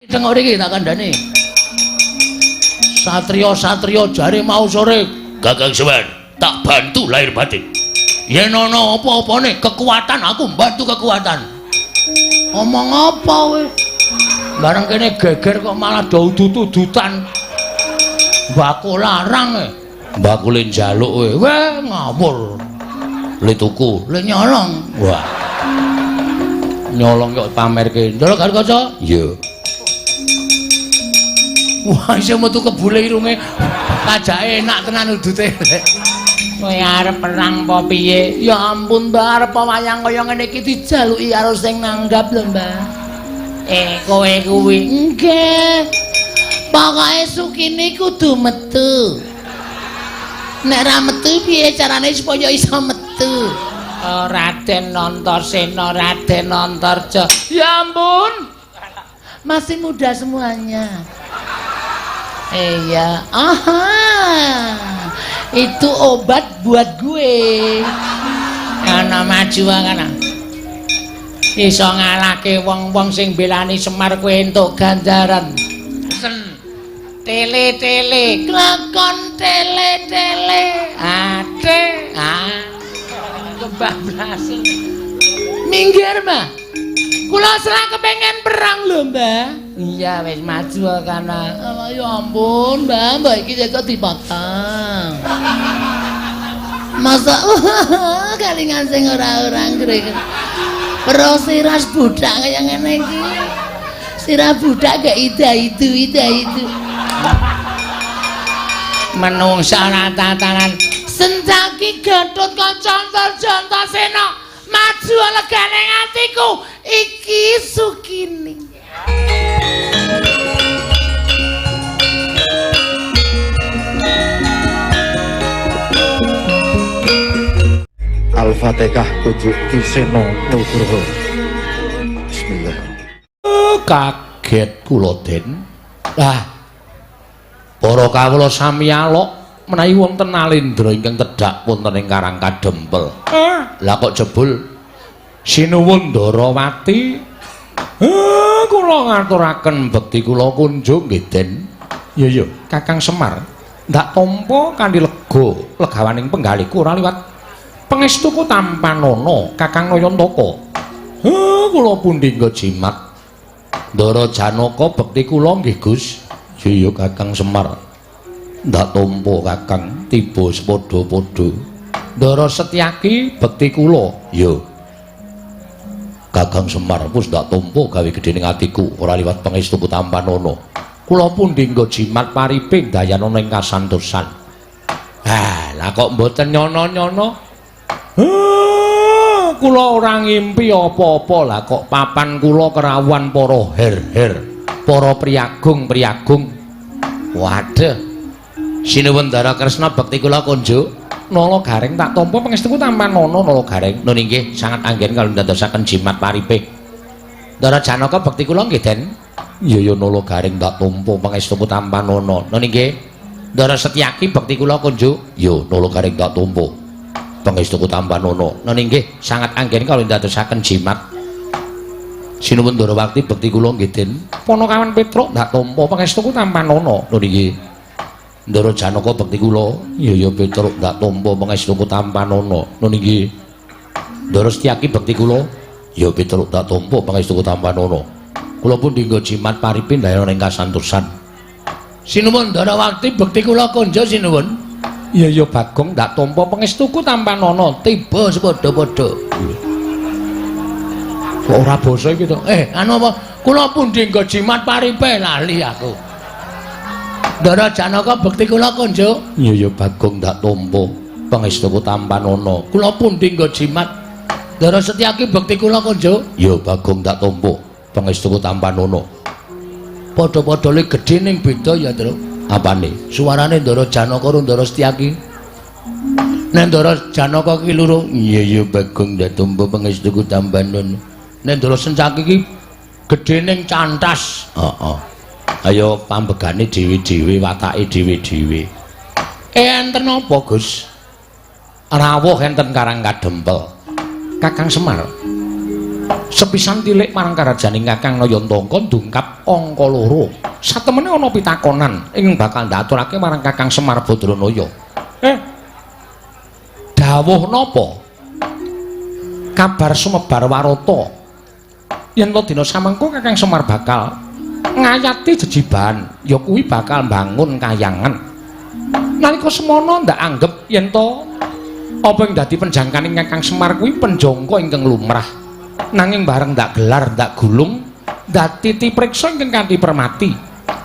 Tengok iki tak kandhane. Satria-satria jare mau sore, Kakang Semar, tak bantu lahir batin. Yen ana apa-apane kekuatan aku bantu kekuatan. Omong apa kowe? Bareng kene geger kok malah do udut-udutan. Mbako larang e. Mbako le njaluk kowe. Weh ngawur. Le tuku, le nyolong. Wah. Nyolong kok pamerke. Ndelok karo kaca? Iya. Wah, isih metu kebule irunge. Kajake enak tenan udute. Kowe arep perang apa piye? Ya ampun, Mbak, arep wayang kaya ngene iki dijaluki karo sing nanggap lho, Mbak. Kowe kuwi. Nggih. Pokoke Sukini kudu metu. Nek ra metu piye carane supaya iso metu? Oh, Raden Antasena, Raden Antarja. Ya ampun. Masih muda semuanya. Iya, aha. Itu obat buat gue. Ana maju kana. Iso ngalahke wong-wong sing belani Semar kowe entuk ganjaran. Sen. Tele-tele, klakon tele-tele. Ate, ah. Kebablasan. Minggir, Mbah. Kula selak kepengen perang lho, Mbah. Iya, wis maju kana. Oh, ya ampun, Mbah, mbah iki kok dipotong. Masa kalingan sing ora-ora ngrek. Pero sirah budak kaya ngene iki. Sirah budak gak ida itu, ida itu. Menungsa ora tatanan. Sencaki Gatot Kaca Antarja Antasena. Maju legane atiku iki Sukini. Al-Fatihah kujuk Ki Seno Nugroho. Bismillah. Kaget kula Den. Lah, para kawula sami alok menawi wonten Alendra ingkang tedhak wonten ing Karang Kadempel. Lah kok jebul sinuwun Ndarawati? Kula ngaturaken bekti kula kunjung nggih Den. Iya iya, Kakang Semar. Ndak tampa kanthi lega legawaning penggalihku ora liwat pangestuku tampanana Kakang Nayantaka. Kula pundi nggo jimat. Ndara Janaka bekti kula nggih Gus. Iya Kakang Semar. Ndak tampa Kakang tiba sepadha-padha. Ndara Setyaki bekti kula. Iya. Kakang Semar wis ndak tampa gawe gedhe ning atiku ora liwat pangestuku tampanana. Kula pundi nggo jimat paripe dayanana ing kasantosan. Ah, lah kok mboten nyono-nyono? Kula ora ngimpi apa-apa lah kok papan kula kerawuhan para her-her, para priyagung-priyagung. Waduh. Sinuwun Ndara Kresna bekti kula kunjuk. Nala Gareng tak tampa pangestuku tampanana Nala Gareng. Nun inggih sangat anggen kalih ndadosaken jimat paripe. Ndara Janaka bekti kula nggih Den. Iya ya Nala Gareng tak tampa pangestuku tampanana. Nun inggih. Ndara Setyaki bekti kula kunjuk. Ya Nala Gareng tak tampa pangestuku tampanana. Nun inggih sangat anggen kalih ndadosaken jimat. Sinuwun Ndarawati bekti kula nggih Den. Panakawan Petruk tak tampa pangestuku tampanana. Nun inggih. Ndara Janaka bekti kula. Iya ya Petruk ndak tampa pangestuku tampanana. Nun inggih. Ndara Setyaki bekti kula. Ya Petruk ndak tampa pangestuku tampanana. Kula pun dinggo jimat paripe ndayana ing kasantosan. Sinuwun Ndarawati bekti kula konjo sinuwun. Iya ya Bagong ndak tampa pangestuku tampanana. Tiba sepadha-padha. Kok ora basa iki to? Anu apa? Kula pun dinggo jimat paripe lali aku. Ndara Janaka bekti kula konjo. Iya ya Bagong ndak tampa pangestuku tampanana. Kula pundi nggo jimat. Ndara Setyaki bekti kula konjo. Ya Bagong ndak tampa pangestuku tampanana. Padha-padha le gedhe ning beda ya, Truk. Apane? Suarane Ndara Janaka karo Ndara Setyaki. Nek Ndara Janaka ki loro, iya ya Bagong ndak tampa pangestuku tampanana. Nek Ndara Setyaki ki gedhe ning cantas. Heeh. Ayo pambegane dhewe-dhewe, watake dhewe-dhewe. Enten apa, Gus? Rawuh enten Karang Kadempel. Kakang Semar. Sepisan tilik marang karajaning Kakang Nayantangka ndungkap angka 2. Satemene ana pitakonan ing bakal ndaturake marang Kakang Semar Badranaya. Dawuh napa? Kabar sumebar warata yen to dina samengko Kakang Semar bakal ngayati jejibahan, ya kuwi bakal mbangun kayangan. Nalika semono ndak anggep yen to apa ing dadi penjangkaning Kakang Semar kuwi penjangka ingkang lumrah. Nanging bareng ndak gelar, ndak gulung, ndak titi priksa ingkang kanthi permati.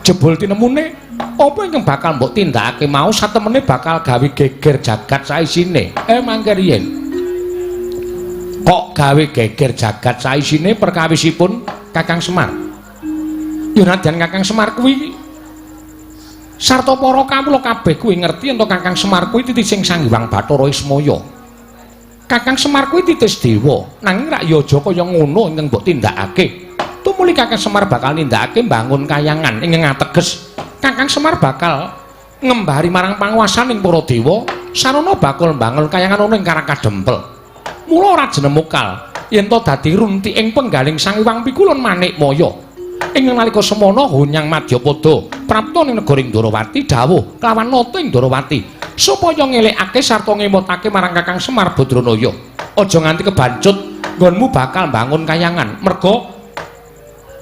Jebul tinemune apa ingkang bakal mbok tindakake mau satemene bakal gawe geger jagat saisine. Mangke riyen. Kok gawe geger jagat saisine perkawisipun Kakang Semar? Ya nadyan Kakang Semar kuwi sarta para kawula kabeh kuwi ngerti yen Kakang Semar kuwi titising Sang Hyang Bathara Ismaya. Kakang Semar kuwi titis dewa, nanging rak ya aja kaya ngono ingkang mbok tindakake. Tumuli Kakang Semar bakal nindakake mbangun kayangan ingkang ateges Kakang Semar bakal ngembari marang panguwasaning para dewa, sarana bakal mbangun kayangan ana ing Karang Kadempel. Mula ora jenemukal yen to dadi runtiking penggaling Sang Hyang Pikulun Manikmaya. Ing nalika semono Hunyang Madyapada prapta ning negara Ndrawati dawuh kelawan nata ing Ndrawati supaya ngelekake sarta ngemotake marang Kakang Semar Badranaya. Aja nganti kebancut nggonmu bakal mbangun kayangan merga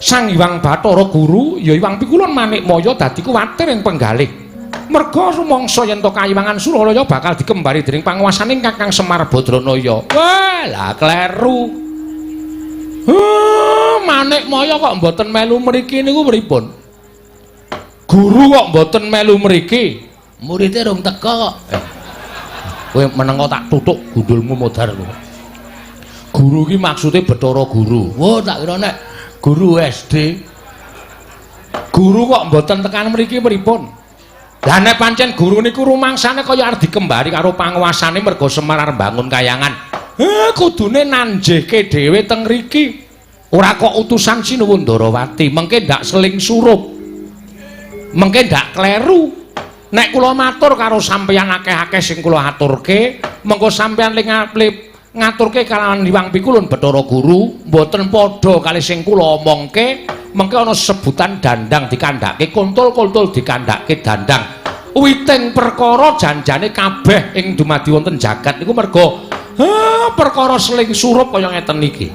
Sang Hyang Bathara Guru ya Hyang Pikulun Manikmaya dadi kuwatir ing penggalih. Merga rumangsa yen to kayiwangan Suralaya bakal dikembari dening panguwasaning Kakang Semar Badranaya. Wah, lah kleru. Manikmaya kok mboten melu mriki niku pripun? Guru kok mboten melu mriki? Murite rung teka kok. Kowe meneng kok tak tutuk gundulmu modar kowe. Guru iki maksude Bathara Guru. Wah, tak kira nek guru SD. Guru kok mboten tekan mriki pripun? Lah nek pancen guru niku rumangsane kaya arep dikembari karo panguwasane merga Semar arep mbangun kayangan. Kudune nanjehke dhewe teng mriki. Ora kok utusan Sinuwun Ndrawati, mengke ndak seling surup. Mengke ndak kleru. Nek kula matur karo sampeyan akeh-akeh sing kula aturke, mengko sampeyan ngaturke kalawan Hyang Pikulun Bathara Guru, mboten padha kali sing kula omongke, mengke ana sebutan dandang dikandhake kontol-kontol dikandhake dandang. Witing perkara janjane kabeh ing dumadi wonten jagat niku merga perkara seling surup kaya ngeten iki.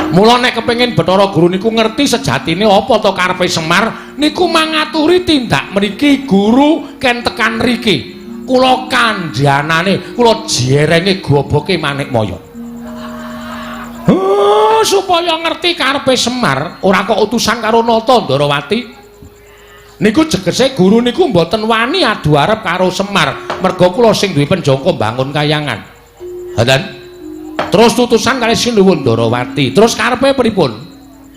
Mula nek kepengin Bathara Guru niku ngerti sejatine apa to karepe Semar niku mangaturi tindak mriki guru ken tekan mriki. Kula kandhanane, kula jerenge goboke Manikmaya. Supaya ngerti karepe Semar, ora kok utusan karo Nata Ndrawati. Niku jegese guru niku mboten wani adu arep karo Semar, merga kula sing duwe penjangka mbangun kayangan. Ngoten. Terus tutusan kali Sinuwun Ndrawati. Terus karepe pripun?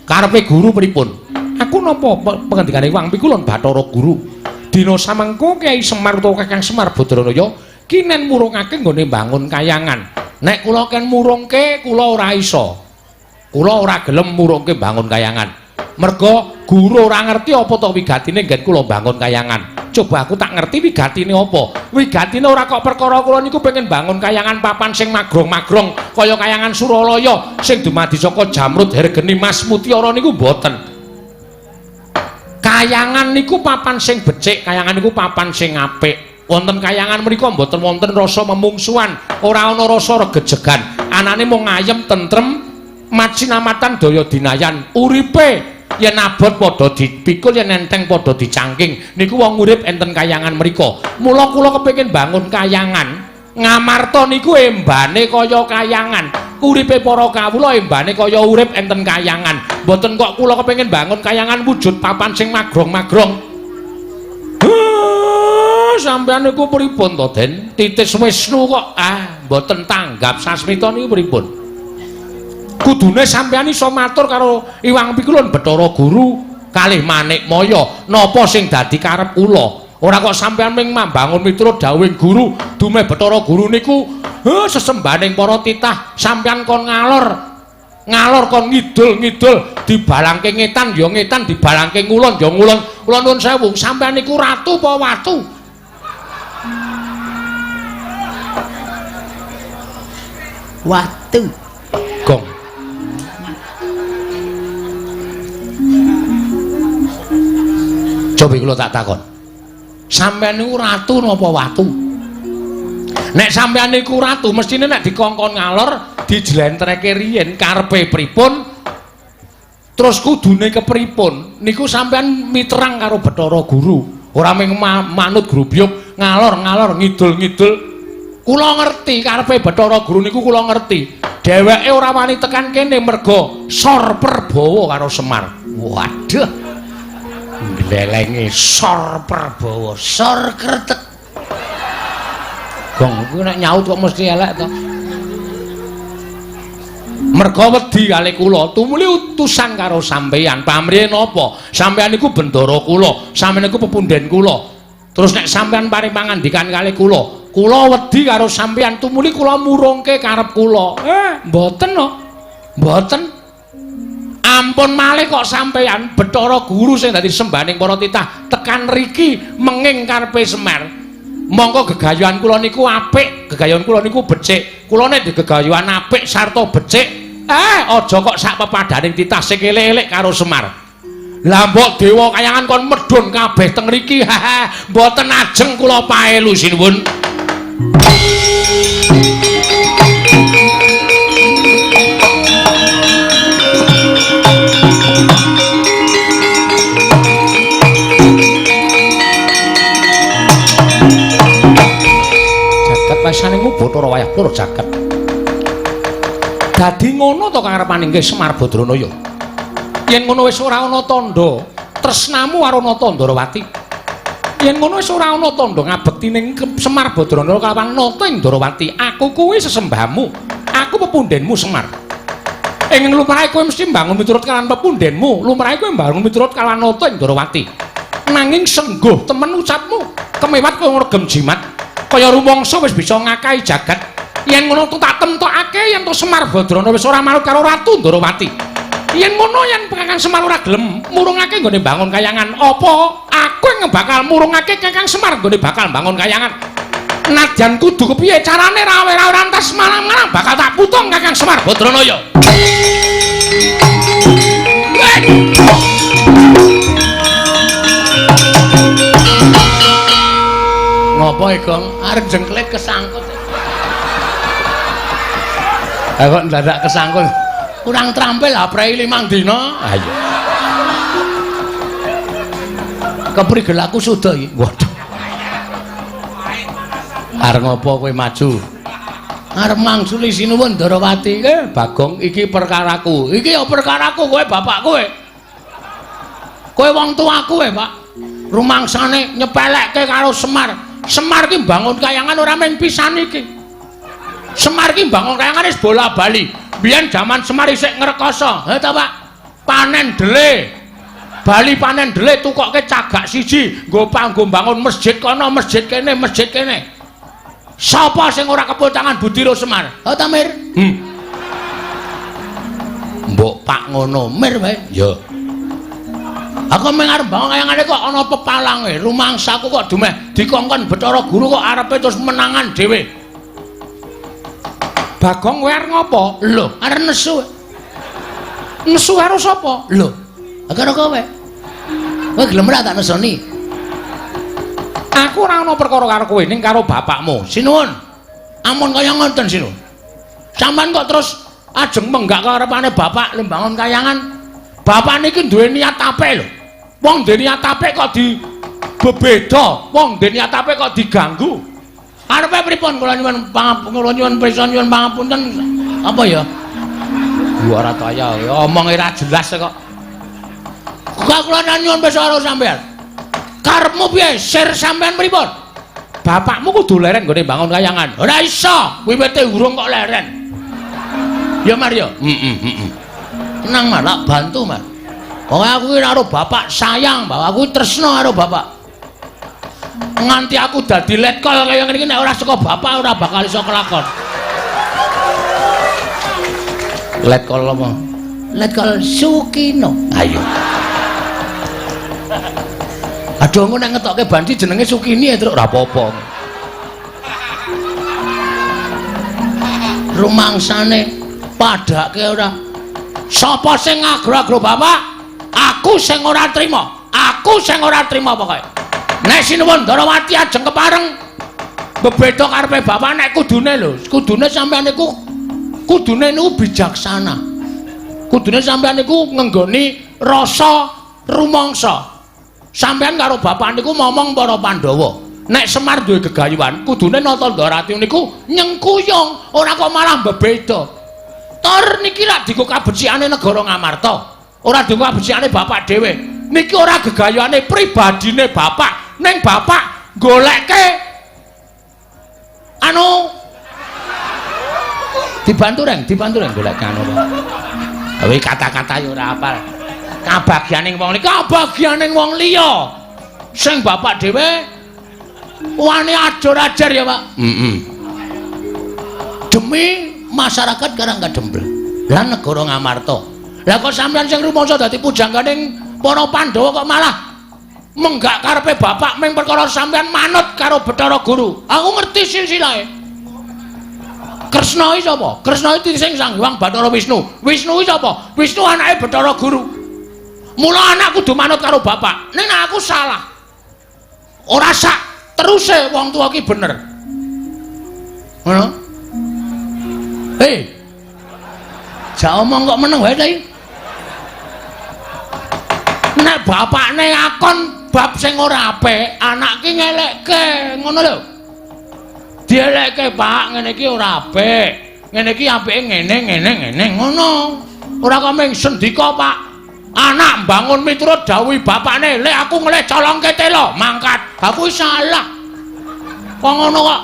Karepe guru pripun? Aku napa pengendikane Hyang Pikulun Bathara Guru. Dina samengko Kyai Semar utawa Kakang Semar Badranaya kinen murungake nggone mbangun kayangan. Nek kula ken murungke kula ora iso. Kula ora gelem murungke mbangun kayangan. Merga guru ora ngerti apa to wigatine nggen kula mbangun kayangan. Coba aku tak ngerti wigatine apa. Wigatine ora kok perkara kula niku pengen bangun kayangan papan sing magrong-magrong kaya kayangan Suralaya sing dumadi saka jamrud hergeni mas mutiara niku mboten. Kayangan niku papan sing becik, kayangan niku papan sing apik. Wonten kayangan mriku mboten wonten rasa memungsuhan, ora ana rasa regejegan. Anane mung ayem tentrem, macinamatan daya dinayan. Uripe yen abot padha dipikul, yen enteng padha dicangking. Niku wong urip enten kayangan mriku. Mula kula kepengin bangun kayangan. Ngamarta niku embane kaya kayangan. Uripe para kawula embane kaya urip enten kayangan. Mboten kok kula kepengin bangun kayangan wujud papan sing magrong-magrong. Sampeyan niku pripun to, Den? Titis Wisnu kok mboten tanggap sasmita niku pripun? Kudune sampeyan iso matur karo Hyang Pikulun Bathara Guru kalih Manikmaya napa sing dadi karep kula. Ora kok sampeyan ming mambangun miturut dawuhing guru, dumeh Bathara Guru niku sesembahaning para titah, sampeyan kon ngalor. Ngalor kon ngidul-ngidul, dibalangke ngetan ya ngetan, dibalangke ngulon ya ngulon. Kula nuwun sewu, sampeyan niku ratu apa watu? Watu. Gong. Coba kula tak takon. Sampeyan niku ratu napa watu? Nek sampeyan niku ratu mestine nek dikongkon ngalor dijlentreke riyin karepe pripun terus kudune kepripun niku sampeyan miterang karo Bathara Guru. Ora mung manut grubyuk ngalor-ngalor ngidul-ngidul. Kula ngerti karepe Bathara Guru niku kula ngerti. Dheweke ora wani tekan kene merga sor perbawa karo Semar. Waduh. Glelenge sor perbawa, sor kretek. Gong kuwi nek nyaut kok mesti elek to. Merga wedi kalih kula, tumuli utusan karo sampeyan. Pamrihe napa? Sampeyan niku bendara kula, sampeyan niku pepundhen kula. Terus nek sampeyan paring pangandikan kalih kula, kula wedi karo sampeyan, tumuli kula murungke karep kula. Mboten no. Mboten. Ampun malih kok sampeyan Bathara Guru sing dadi sembahaning para titah tekan riki menging karepe Semar. Mongko gegayuhan kula niku apik, gegayuhan kula niku becik. Kula nek digegayuhan apik sarta becik, aja kok sak pepadaning titah sing elek-elek karo Semar. Lah mbok dewa kayangan kon medhun kabeh teng riki, mboten ajeng kula paelu sinuwun. Pasaningmu Bathara wayah pura jagat. Dadi ngono to karepaning Semar Badranaya. Yen ngono wis ora ana tandha tresnamu karo Nata Ndarawati. Yen ngono wis ora ana tandha ngabekti ning Semar Badranaya kalawan Nata ing Ndarawati. Aku kuwi sesembahmu. Aku pepundhenmu Semar. Ing lumrahe kowe mesti mbangun miturut kalawan pepundhenmu, lumrahe kowe mbangun miturut kalawan Nata ing Ndarawati. Nanging sengguh temen ucapmu, kemewat kowe ngregem jimat. Kaya rumangsa wis bisa ngakahi jagat. Yen ngono tak temtokake yen to Semar Badrana wis ora manut karo Ratu Ndarawati. Yen ngono yen Kakang Semar ora gelem murungake nggone bangun kayangan, apa aku yang bakal murungake Kakang Semar nggone bakal bangun kayangan? Nadyan kudu kepiye carane rawe-rawe rantas malam-malam bakal tak putung Kakang Semar Badranaya. Ngopo Gong? Arep jengklet kesangkut. Ha kok ndadak kesangkut. Kurang terampil aprei 5 dina. Ayo. Keprigel aku suda iki. Waduh. Arep ngopo kowe maju? Arep mangsuli sinuwun Ndarawati. Bagong iki perkaraku. Iki ya perkaraku kowe bapak kowe. Kowe wong tuaku kowe, Pak. Rumangsane nyepelekke karo Semar. Semar ki mbangun kayangan ora mung pisan iki. Semar ki mbangun kayangan wis bola-bali. Biyen jaman Semar isih ngrekoso. Ha ta, Pak? Panen dele. Bali panen dele tukokke cagak siji nggo panggo mbangun masjid kono, masjid kene, masjid kene. Sapa sing ora kepul tangan budira Semar? Ha ta, Mir? Mbok Pak ngono, Mir wae. Ya. Aku mung arep bangun kayangane kok ana pepalange, rumangsaku kok dumeh dikongkon Bathara Guru kok arepe terus menangan dhewe. Bagong kowe arep ngopo? Lho, arep nesu. Nesu karo sapa? Lho, karo kowe. Kowe gelem ora tak nesoni? Aku ora ana perkara karo kowe ning karo bapakmu. Sinuwun. Ampun kaya ngoten sinuwun. Sampeyan kok terus ajeng menggak karepane bapak le mbangun kayangan. Bapak niki duwe niat apik lho. Wong duwe niat apik kok di bebeda, wong duwe niat apik kok diganggu. Arepe pripun kula nyuwun kula nyuwun prisa nyuwun pangapunten apa ya? Ora kaya omong ora jelas kok. Kok kula nyuwun prisa karo sampeyan. Karepmu piye? Sir sampeyan pripun? Bapakmu kudu leren nggone bangun kayangan. Ora iso, wiwite urung kok leren. Ya Mar ya? Heeh. Tenang Mar, tak bantu Mar. Pokoke aku ki karo bapak sayang, bapak aku tresno karo bapak. Nganti aku dadi letkol kaya ngene iki nek ora saka bapak ora bakal iso kelakon. Letkol apa? Letkol Sukino. Ayo. Aduh engko nek ngetokke banci jenenge Sukini ya truk ora apa-apa. Rumangsane padake ora. Sapa sing ngagro-agro bapak? Aku sing ora trima. Aku sing ora trima pokoke. Nek Sinuwun Ndarawati ajeng kepareng bebeda karepe bapak nek kudune lho, kudune sampeyan niku kudune niku bijaksana. Kudune sampeyan niku ngenggoni rasa rumangsa. Sampeyan karo bapak niku momong para Pandhawa. Nek Semar duwe gegayuhan, kudune Nata Ndorati niku nyengkuyung, ora kok malah bebeda. Tor niki lak dienggo kabecikane negara Ngamarta, ora dienggo kabecikane bapak dhewe. Niki ora gegayuhane pribadine bapak, ning bapak golekke anu dibantu reng, dibantu reng golek anu. Kuwi kata-kata ya ora apal. Kabagyaning wong liya, kabagyaning wong liya. Sing bapak dhewe wani ajur-ajar ya, Pak. Heeh. Demi masyarakat Karang Kadempel lan negara Ngamarta. Lah kok sampeyan sing rumangsa dadi pujangganing para Pandhawa kok malah menggak karepe bapak ming perkara sampeyan manut karo Bathara Guru. Aku ngerti silsilahe. Kresna iki sapa? Kresna iki sing Sang Hyang Bathara Wisnu. Wisnu iki sapa? Wisnu anake Bathara Guru. Mula anak kudu manut karo bapak. Ning aku salah. Ora sak teruse wong tuwa ki bener. Ngono? Hei. Jak omong kok meneng wae ta iki? Nek bapakne akon bab sing ora apik, anak ki ngelekke, ngono lho. Dielekke, Pak, ngene iki ora apik. Ngene iki apike ngene ngene ngene ngono. Ora kok mung sendika, Pak. Anak mbangun miturut dawuh bapakne, "Lek aku ngelih colongke telo, mangkat." Aku salah. Kok ngono kok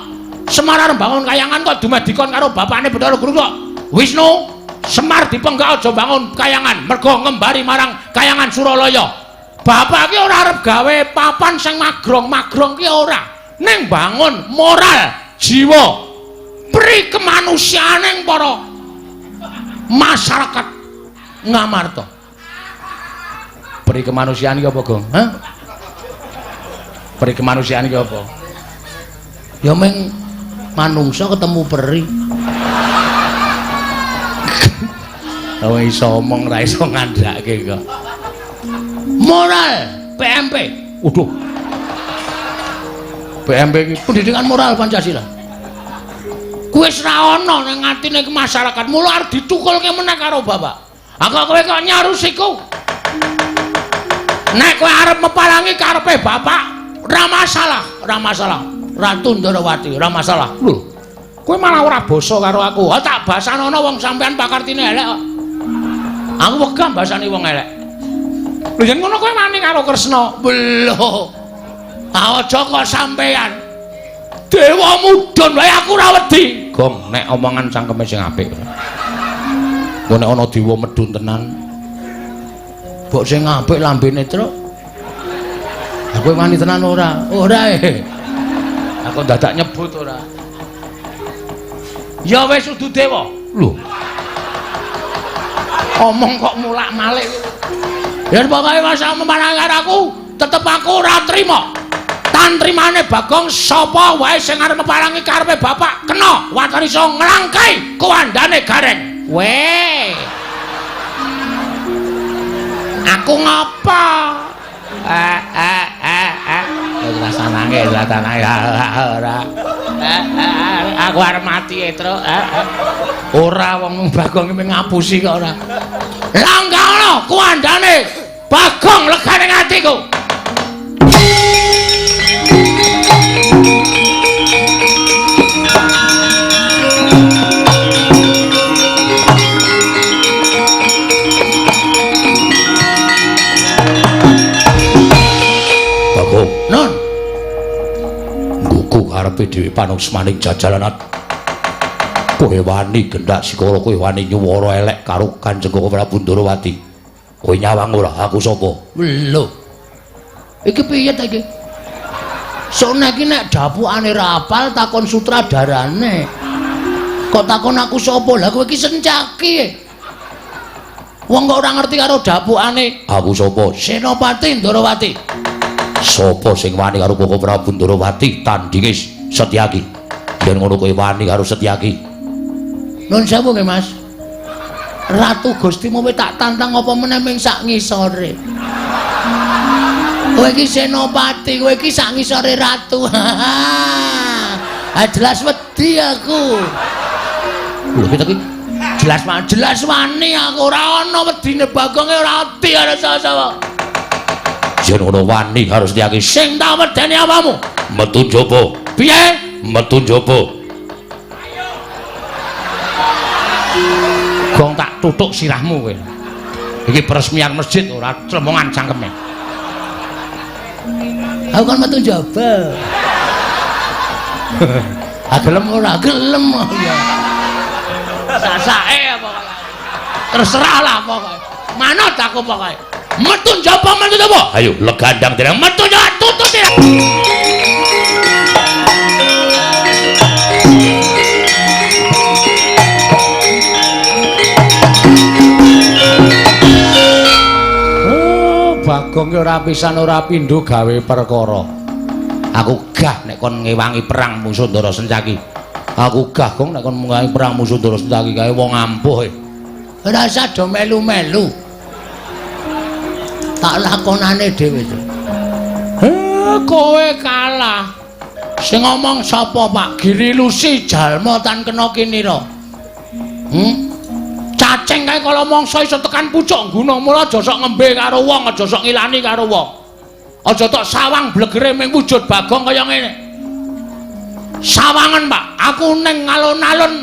Semar arep bangun kayangan kok dumeh dikon karo bapakne Bathara Guru kok. Wisnu, Semar dipenggak aja bangun kayangan, mergo ngembari marang kayangan Suralaya. Bapak ki ora arep gawe papan sing magrong-magrong ki ora. Ning bangun moral, jiwa, pri kemanusiaaning para masyarakat Ngamarta. Pri kemanusiaan ki apa, Gong? Hah? Pri kemanusiaan ki apa? Ya meng manungsa ketemu peri. Oh iso omong ra iso ngandhake kok. Moral PMP. Waduh. PMP iki pendidikan moral Pancasila. Kuwi wis ra ana nang atine masyarakat, mula arep ditukulke meneh karo bapak. Ha kok kowe kok nyarusiku? Nek kowe arep mepalangi karepe bapak, ora masalah, ora masalah. Ratu Ndarawati, ora masalah. Lho, kowe malah ora basa karo aku. Ha tak basanono wong sampean pakartine elek kok. Aku wegah basani wong elek. Lho yen ngono kowe wani karo Kresna. Lho. Aja kok sampean. Dewa mudhun wae aku ora wedi. Gong, nek omongan cangkeme sing apik. Engko nek ana dewa medhun tenan. Mbok sing apik lambene, Truk. Aku wani tenan ora? Ora e. Aku dadak nyebut ora. Ya wis udu dewa. Lho. Omong kok mulak-malik. Ya pokoke masa memarang karo aku, tetep aku ora trima. Tantrimane Bagong sapa wae sing arep meparangi karepe bapak kena waton iso nglangkai kuwandane Gareng. Weh. Aku ngapa? Ora sanange, ora. Aku arep mati, Truk. Ora wong Bagong iki ngapusi kok ora. Lah enggak ono kuwandane Bagong legane atiku. Bagong, non. Nggugu karepe dhewe panusmaning jajalanat. Kowe wani gendak sikara, kowe wani nyuwara elek karo Kanjeng Prabu Ndarawati. Kowe nyawang ora aku sapa? Lho. Iki piye ta iki? Sone iki nek dapukane ra apal takon sutradarane. Kok takon aku sapa? Lah kowe iki sencaki. Wong kok ora ngerti karo dapukane. Aku sapa? Senopati Ndarawati. Sapa sing wani karo Koko Prabu Ndarawati tandinge Setyaki? Yen ngono kowe wani karo Setyaki. Nuwun sewu nggih, Mas. Ratu Gustimu tak tantang apa meneh ming sak ngisore. Kowe iki senopati, kowe iki sak ngisore ratu. Ah jelas wedi aku. Lho kita iki jelas jelas wani aku ora ana wedine Bagonge ora wedi karo sapa-sapa. Yen ngono wani harus diaki sing tak wedeni apamu? Metu njaba. Piye? Metu njaba. Gong tak tutuk sirahmu kowe. Iki peresmian masjid ora clemongan cangkeme. Aku kan metu njaba. Ah gelem ora gelem ya. Sasake pokoke. Terserah lah pokoke. Manut aku pokoke. Metu njaba, metu njaba. Ayo legandang dereng metu njaba tutut sirah. Bagong ora pisan ora pindho gawe perkara. Aku gah nek kon ngewangi perang musuh Ndara Sencaki. Aku gah gong nek kon ngewangi perang musuh Ndara Sencaki kae wong ampuh e. Ora usah do melu-melu. Tak lakonane dhewe. Kowe kalah. Sing ngomong sapa, Pak? Giri Lusi jalma tan kena kinira. Cacing kae kala mangsa iso tekan pucuk ngguna, mula aja sok ngembe karo wong, aja sok ngilani karo wong. Aja tok sawang blegere ming wujud Bagong kaya ngene. Sawangen, Pak, aku ning alun-alun.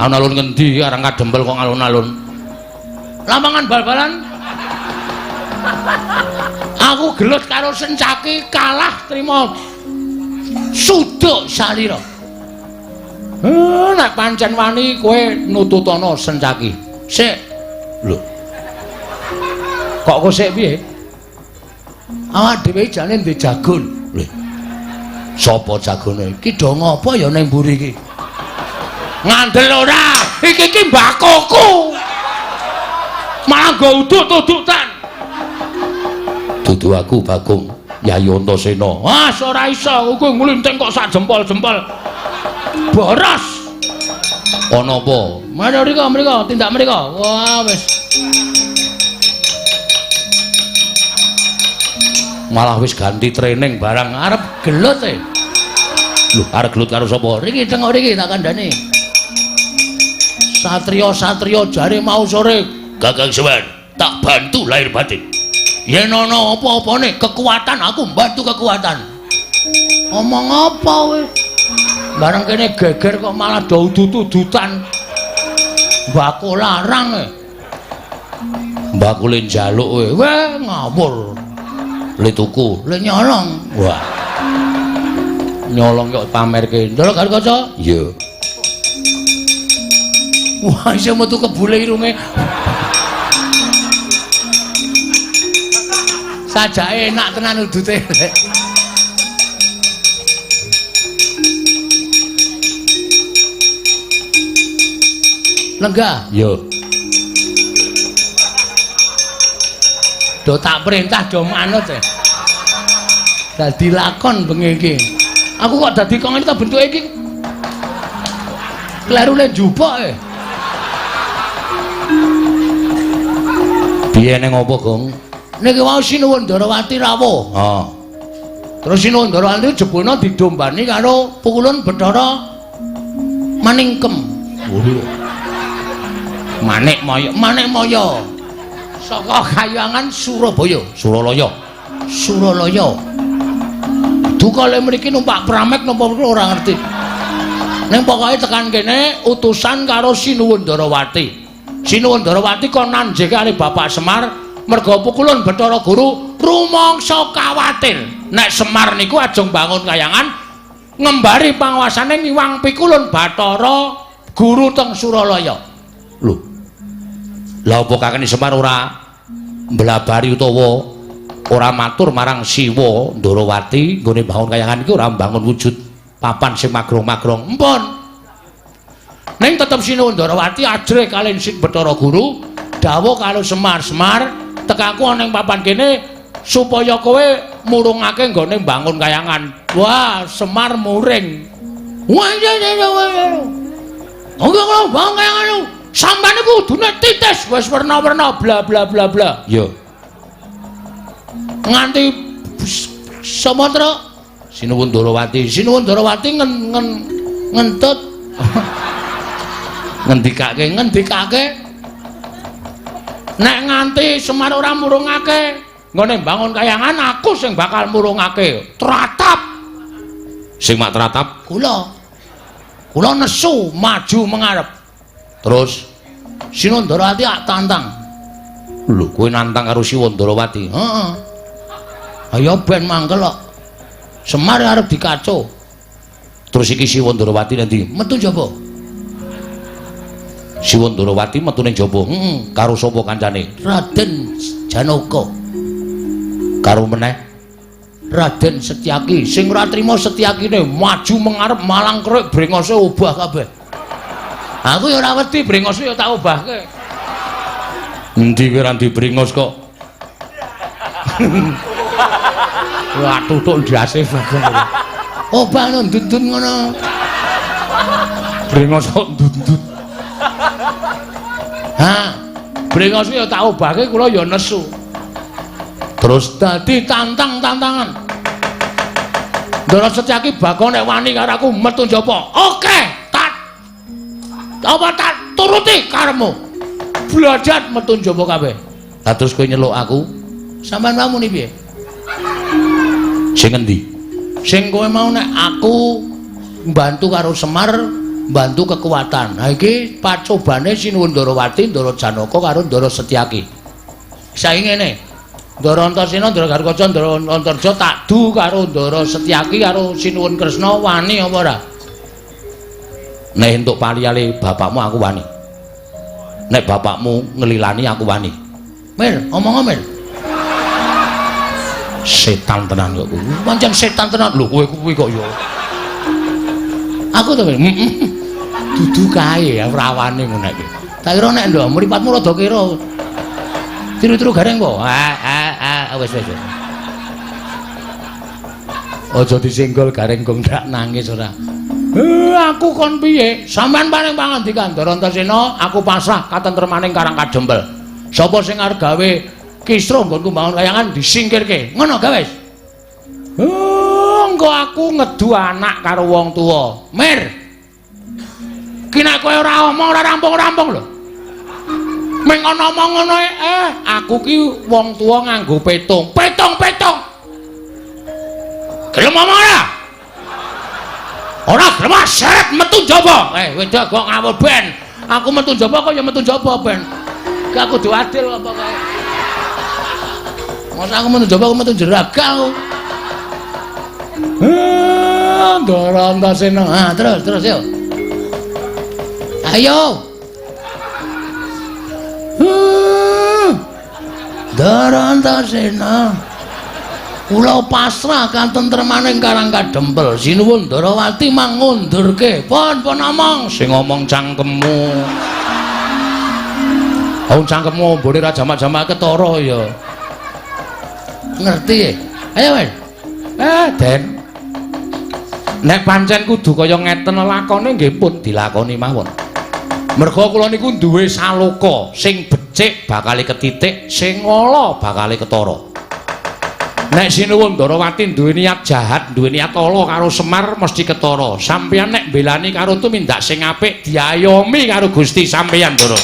Alun-alun ngendi arang kadempel kok alun-alun? Lapangan bal-balan. Aku gelut karo Sencaki kalah trima suduk salira. Nek pancen wani kowe nututana Sencaki. Sik. Lho. Kok kowe sik piye? Awak dhewe jane ndek jagon. Lho. Sapa jagone? Iki do ngopo ya ning mburi iki? Ngandel ora? Iki iki mbakoku. Malah nggo udut-udutan. Dudu aku Bagong, Yayi Antasena. Ah, ora iso, kowe nglinting kok sak jempol-jempol. Boros. Ana apa? Mana mriko, mriko, tindak mriko. Wah, wis. Malah wis ganti training barang arep gelut e. Lho, arep gelut karo sapa? Riki tengok riki tak kandhani. Satria-satria jare mau sore, Kakang Semar, tak bantu lahir batin. Yen ana apa-apane kekuatan aku mbantu kekuatan. Omong apa kowe? Bareng kene geger kok malah do udut-udutan. Mbako larang e. Mbako le njaluk kowe. Weh ngawur. Le tuku, le nyolong. Wah. Nyolong kok pamerke. Ndelok karo kaca? Iya. Wah, isih metu kebule irunge. Sajake enak tenan udute. Lenggah. Yo. Do tak perintah do manut e. Dadi lakon bengi iki. Aku kok dadi kok ngene ta bentuke iki. Kleru le njupuk e. Piye ning opo, Gong? Niki wau Sinuwun Ndarawati rawuh. Heeh. Terus Sinuwun Ndarawati jebulna didombani karo pukulun Bathara Maningkem. Oh. Manik Maya, Manik Maya. Saka kayangan Surabaya, Suralaya. Suralaya. Duka le mriki numpak pramek napa ora ngerti. Ning pokoke tekan kene utusan karo Sinuwun Ndarawati. Sinuwun Ndarawati kon nanjeke kali Bapak Semar merga pukulun Bathara Guru rumangsa kawatir. Nek Semar niku ajeng bangun kayangan ngembari panguasane ngiwang pikulun Bathara Guru teng Suralaya. Lho. Lah apa kakene Semar ora mblabari utawa ora matur marang Siwa Ndarawati nggone bangun kayangan iki ora mbangun wujud papan sing magrong-magrong. Empun. Ning tetep Sinuwun Ndarawati ajrih kaliyan Sing Bathara Guru dawuh karo Semar, Semar tekaku ana ing papan kene supaya kowe murungake nggone mbangun kayangan. Wah, Semar muring. Wah, iya iya iya. Oke, kalau bangun kayangan sampeyan iku kudune titis wis werna-werna bla bla bla bla. Iya. Nganti Sapa, Truk? Sinuwun Ndarawati. Sinuwun Ndarawati ngentut. Ngendikake. Nek nganti Semar ora murungake nggone bangun kayangan, aku sing bakal murungake. Tratap. Sing mak tratap kula. Kula nesu maju mengarep. Terus Sinuwun Ndarawati ak tantang. Lho, kowe nantang karo Sinuwun Ndarawati? Heeh. Ayo ben mangkel kok. Semar arep dikaco. Terus iki Sinuwun Ndarawati nanti metu jaba. Sinuwun Ndarawati metu ning jaba. Heeh. Karo sapa kancane? Raden Janaka. Karo meneh Raden Setyaki. Sing ora trima Setyakine maju mengarep malang krek brengose obah kabeh. Aku ya ora wedi, brengose ya tak obahke. Endi kowe ora ndi brengos kok? Wah, tutuk ndase bagong. Obah no ndut-ndut ngono. Brengos kok ndut-ndut. Ha, brengos ya tak obahke, kula ya nesu. Terus dadi tantang-tantangan. Ndara Setyaki bakal nek wani karo aku metu njaba. Oke, tak apa tak turuti karepmu. Blajat metu njaba kabeh. Lah terus kowe nyeluk aku? Sampeyan wae muni piye? Sing endi? Sing kowe mau nek aku mbantu karo Semar, mbantu kekuatan. Ha iki pacobane Sinuwun Ndarawati, Ndara Janaka karo Ndara Setyaki. Saiki ngene. Ndara Antasena, Ndara Garukaca, Ndara Antarja tak du karo Ndara Setyaki karo Sinuwun Kresna wani apa ora? Nek entuk paliyale bapakmu aku wani. Nek bapakmu ngelilani aku wani. Mir, omong Mir. Setan tenan kok kuwi. Pancen setan tenan. Lho kowe kuwi kok ya. Aku to, heeh. Dudu kae ora wani ngono iki. Tak kira nek ndok mripatmu rada kira. Tiru-tiru gareng kok. Ah, wis wis. Aja disenggol gareng gong ndak nangis ora. Aku kon piye? Sampeyan paring pangandikan Ndara Antasena, aku pasrah katentremaning Karang Kadempel. Sapa sing arep gawe kisruh nggonku mbangun kayangan disingkirke. Ngono gawe wis. Engko aku ngedu anak karo wong tuwa. Mir. Ki nek kowe ora omong ora rampung-rampung lho. Meng ana omong ngono aku ki wong tuwa nganggo petung. Petung-petung. Gelem omong ora? Ora gelem seret metu njaba. Wedok kok ngawur ben. Aku metu njaba kok ya metu njaba ben. Ki aku kudu adil apa kae. Masa aku metu njaba aku metu jeraga aku. Ndara Antasena. Ha, terus terus yo. Ayo. Ndara Antasena. Kula pasrah katentremaning Karang Kadempel. Sinuwun Ndarawati mangundurke. Pun pun omong. Sing ngomong cangkemmu. Wong cangkemmu ombone ra jamak-jamak ketara ya. Ngerti? Ayo, Mas. Den. Nek pancen kudu kaya ngeten lakone nggih pun dilakoni mawon. Merga kula niku duwe saloka sing becik bakale ketitik, sing ala bakale ketara. Nek Sinuwun Ndarawati duwe niat jahat, duwe niat ala karo Semar mesti ketara. Sampeyan nek mbelani karo tumindak sing apik diayomi karo Gusti sampeyan, Ndara.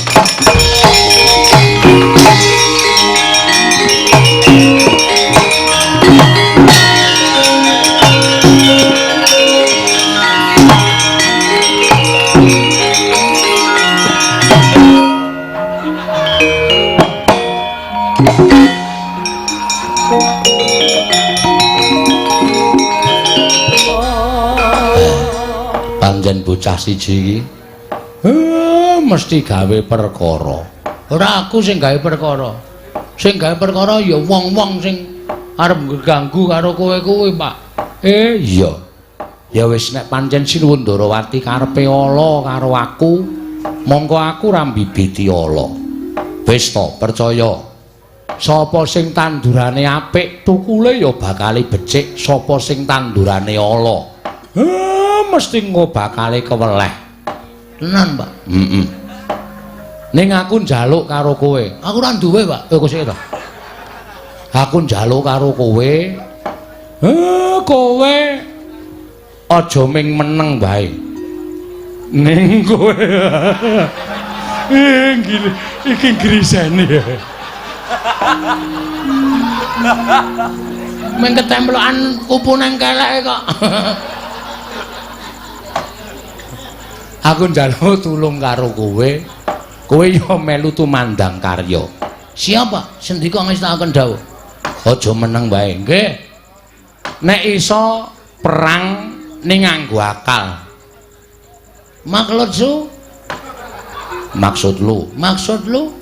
Pancen bocah siji iki mesti gawe perkara. Ora aku sing gawe perkara. Sing gawe perkara ya wong-wong sing arep ngganggu karo kowe kuwi, Pak. Iya. Ya wis nek pancen Sinuwun Ndarawati karepe ala karo aku, mongko aku ora mbibiti ala. Wis to, percaya. Sapa sing tandurane apik, tukule ya bakale becik. Sapa sing tandurane ala, mesti engko bakale keweleh. Tenan, Pak. Heeh. Ning aku njaluk karo kowe. Aku ora duwe, Pak. Kok sik to. Aku njaluk karo kowe Kowe aja ming meneng wae. Ning kowe iki grisene. Ming ketemplokan kupu nang keleke kok. Aku njaluk tulung karo kowe. Kowe yo melu tumandang karya. Siapa? Sendika ngestakaken dawuh. Aja meneng wae. Nggih. Nek iso perang ning nganggo akal. Maksud su? Maksud lu? Maksud lu?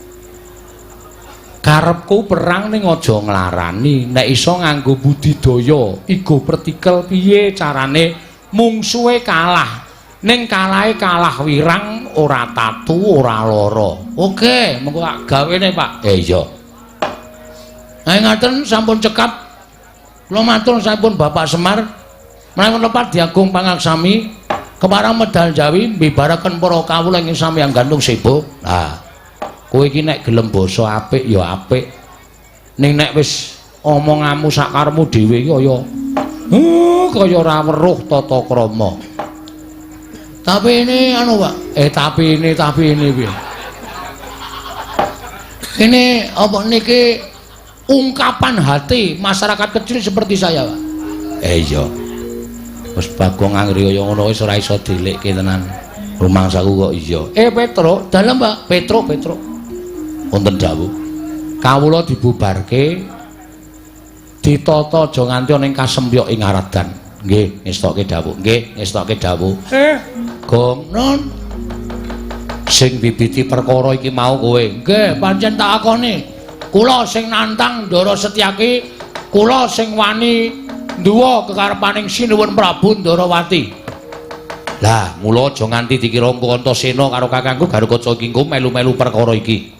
Karepku perang ning aja nglarani, nek iso nganggo budidaya, igo pertikel piye carane mungsuhe kalah. Ning kalahe kalah wirang, ora tatu, ora lara. Oke, mengko tak gawene, Pak. Iya. Nah, ngaten sampun cekap. Kula matur sampun Bapak Semar. Menawi lepat diagung pangaksami keparang medal Jawi mbibaraken para kawula ing samyang gantung sebo. Nah, kowe iki nek gelem basa apik ya apik. Ning nek wis omonganmu sakarepmu dhewe iki kaya kaya ora weruh tata krama. Tapi ini anu, Pak. Tapi ini piye? Ini apa niki ungkapan hati masyarakat kecil seperti saya, Pak. Iya. Wis Bagong anggere kaya ngono wis ora iso dilikke tenan. Rumangsaku kok iya. Petro, dalem, Pak. Petro. Wonten dawuh. Kawula dibubarke ditata aja nganti ana ing kasempyok ing Aradan. Nggih, ngestokke dawuh. Nggih, ngestokke dawuh. Gong non. Sing bibiti perkara iki mau kowe. Nggih, pancen tak akoni. Kula sing nantang Ndara Setyaki, kula sing wani nduwa kekarepaning Sinuwun Prabu Ndarawati. Lah, mula aja nganti dikira Antasena karo kakangku Garukaca iki engko melu-melu perkara iki.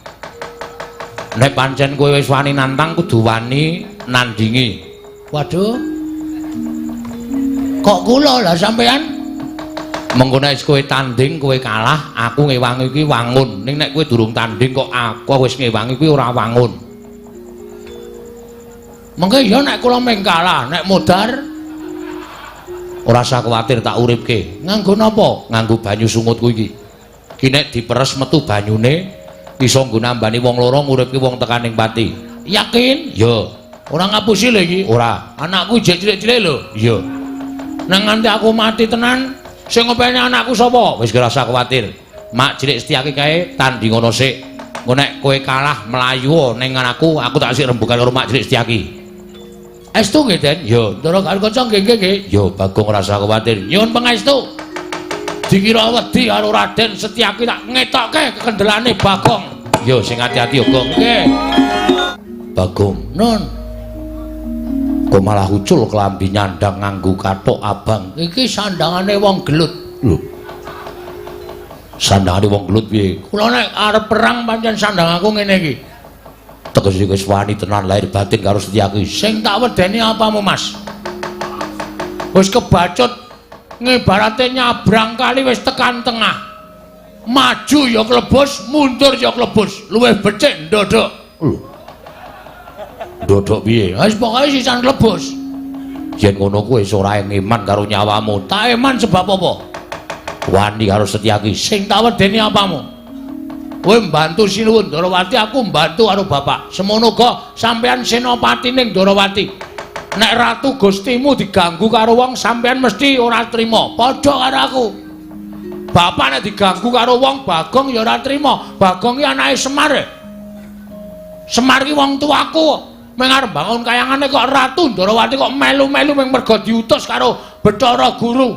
Nek pancen kowe wis wani nantang kudu wani nandingi. Waduh. Kok kula lah sampean? Mengko nek kowe tanding kowe kalah, aku ngewangi kuwi wangun. Ning nek kowe durung tanding kok aku wis ngewangi kuwi ora wangun. Mengko ya nek kula mung kalah, nek modar ora usah kuwatir tak uripke. Nganggo napa? Nganggo banyu sungutku iki. Ki nek diperes metu banyune iso nggo nambani wong loro nguripke wong tekaning pati. Yakin? Ya. Ora ngapusi lho iki. Ora. Anakku jek cilik-cilik lho. Iya. Nang nganti aku mati tenan, sing ngopeni anakku sapa? Wis ora usah kuwatir. Mak cilik Setyaki kae tanding ngono sik. Engko nek kowe kalah mlayu ning anakku, aku tak sik rembugan karo Mak cilik Setyaki. Estu nggih, Den? Ya, Ndara Garukaca nggih nggih nggih. Ya, Bagong ora usah kuwatir. Nyuwun pangestu. Dikira wedi karo Raden Setyaki tak ngetokke kekendelane Bagong. Ya, sing ati-ati ya, Gong. Nggih. Bagong, nun. Kok malah ucul klambi nyandang nganggo kathok abang. Iki sandangane wong gelut. Lho. Sandangane wong gelut piye? Kula nek arep perang pancen sandang aku ngene iki. Tegese wis wani tenan lahir batin karo Setyaki. Sing tak wedeni apamu, Mas? Wis kebacut ngibarate nyabrang kali wis tekan tengah. Maju ya klebus, mundur ya klebus. Luwih becik ndodok. Lho. Ndodok piye? Wis pokoke sisan klebus. Yen ngono kuwi wis ora eman karo nyawamu. Tak eman sebab apa? Wani karo Setyaki. Sing tak wedeni apamu? Kowe mbantu Sinuwun Ndarawati, aku mbantu karo bapak. Semono uga sampeyan senopati ning Ndarawati. Nek ratu Gustimu diganggu karo wong, sampeyan mesti ora trima. Padha karo aku. Bapak nek diganggu karo wong, Bagong ya ora trima. Bagong ki anake Semar. Semar ki wong tuaku. Meng arep bangun kayangane kok Ratu Ndarawati kok melu-melu meng merga diutus karo Bathara Guru.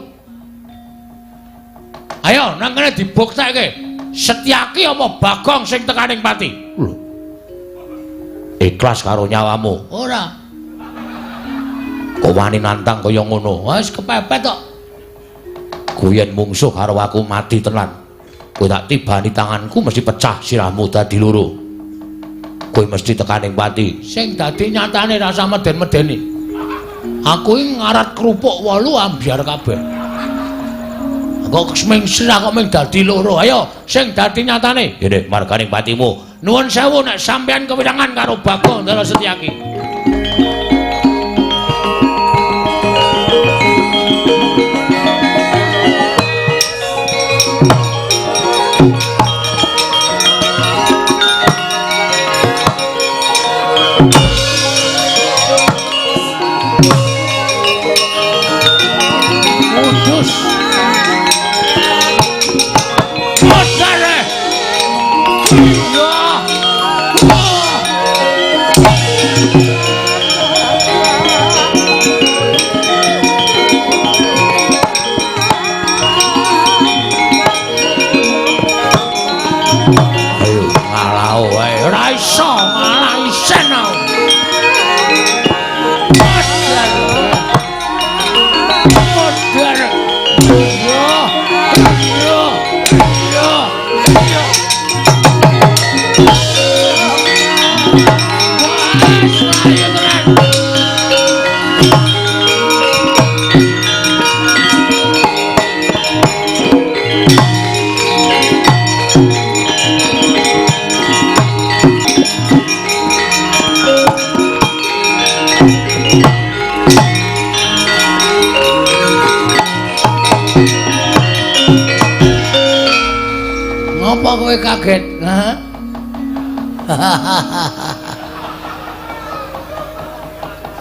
Ayo nang kene dibuktekke. Setyaki apa Bagong sing tekaning pati? Lho. Ikhlas karo nyawamu? Ora. Kok wani nantang kaya ngono? Wis kepepet kok. Kuwi yen mungsuh karo aku mati tenan. Kowe tak tibani tanganku mesti pecah sirahmu dadi loro. Kowe mesti tekaning pati. Sing dadi nyatane rasa meden-medeni. Aku iki ngarat kerupuk 8 ambyar kabeh. Kok ming sirah kok ming dadi loro. Ayo sing dadi nyatane. Ngene marganing patimu. Nuwun sewu nek sampeyan kewirangan karo Bagong Ndara Setyaki. Apa kowe kaget? Hah?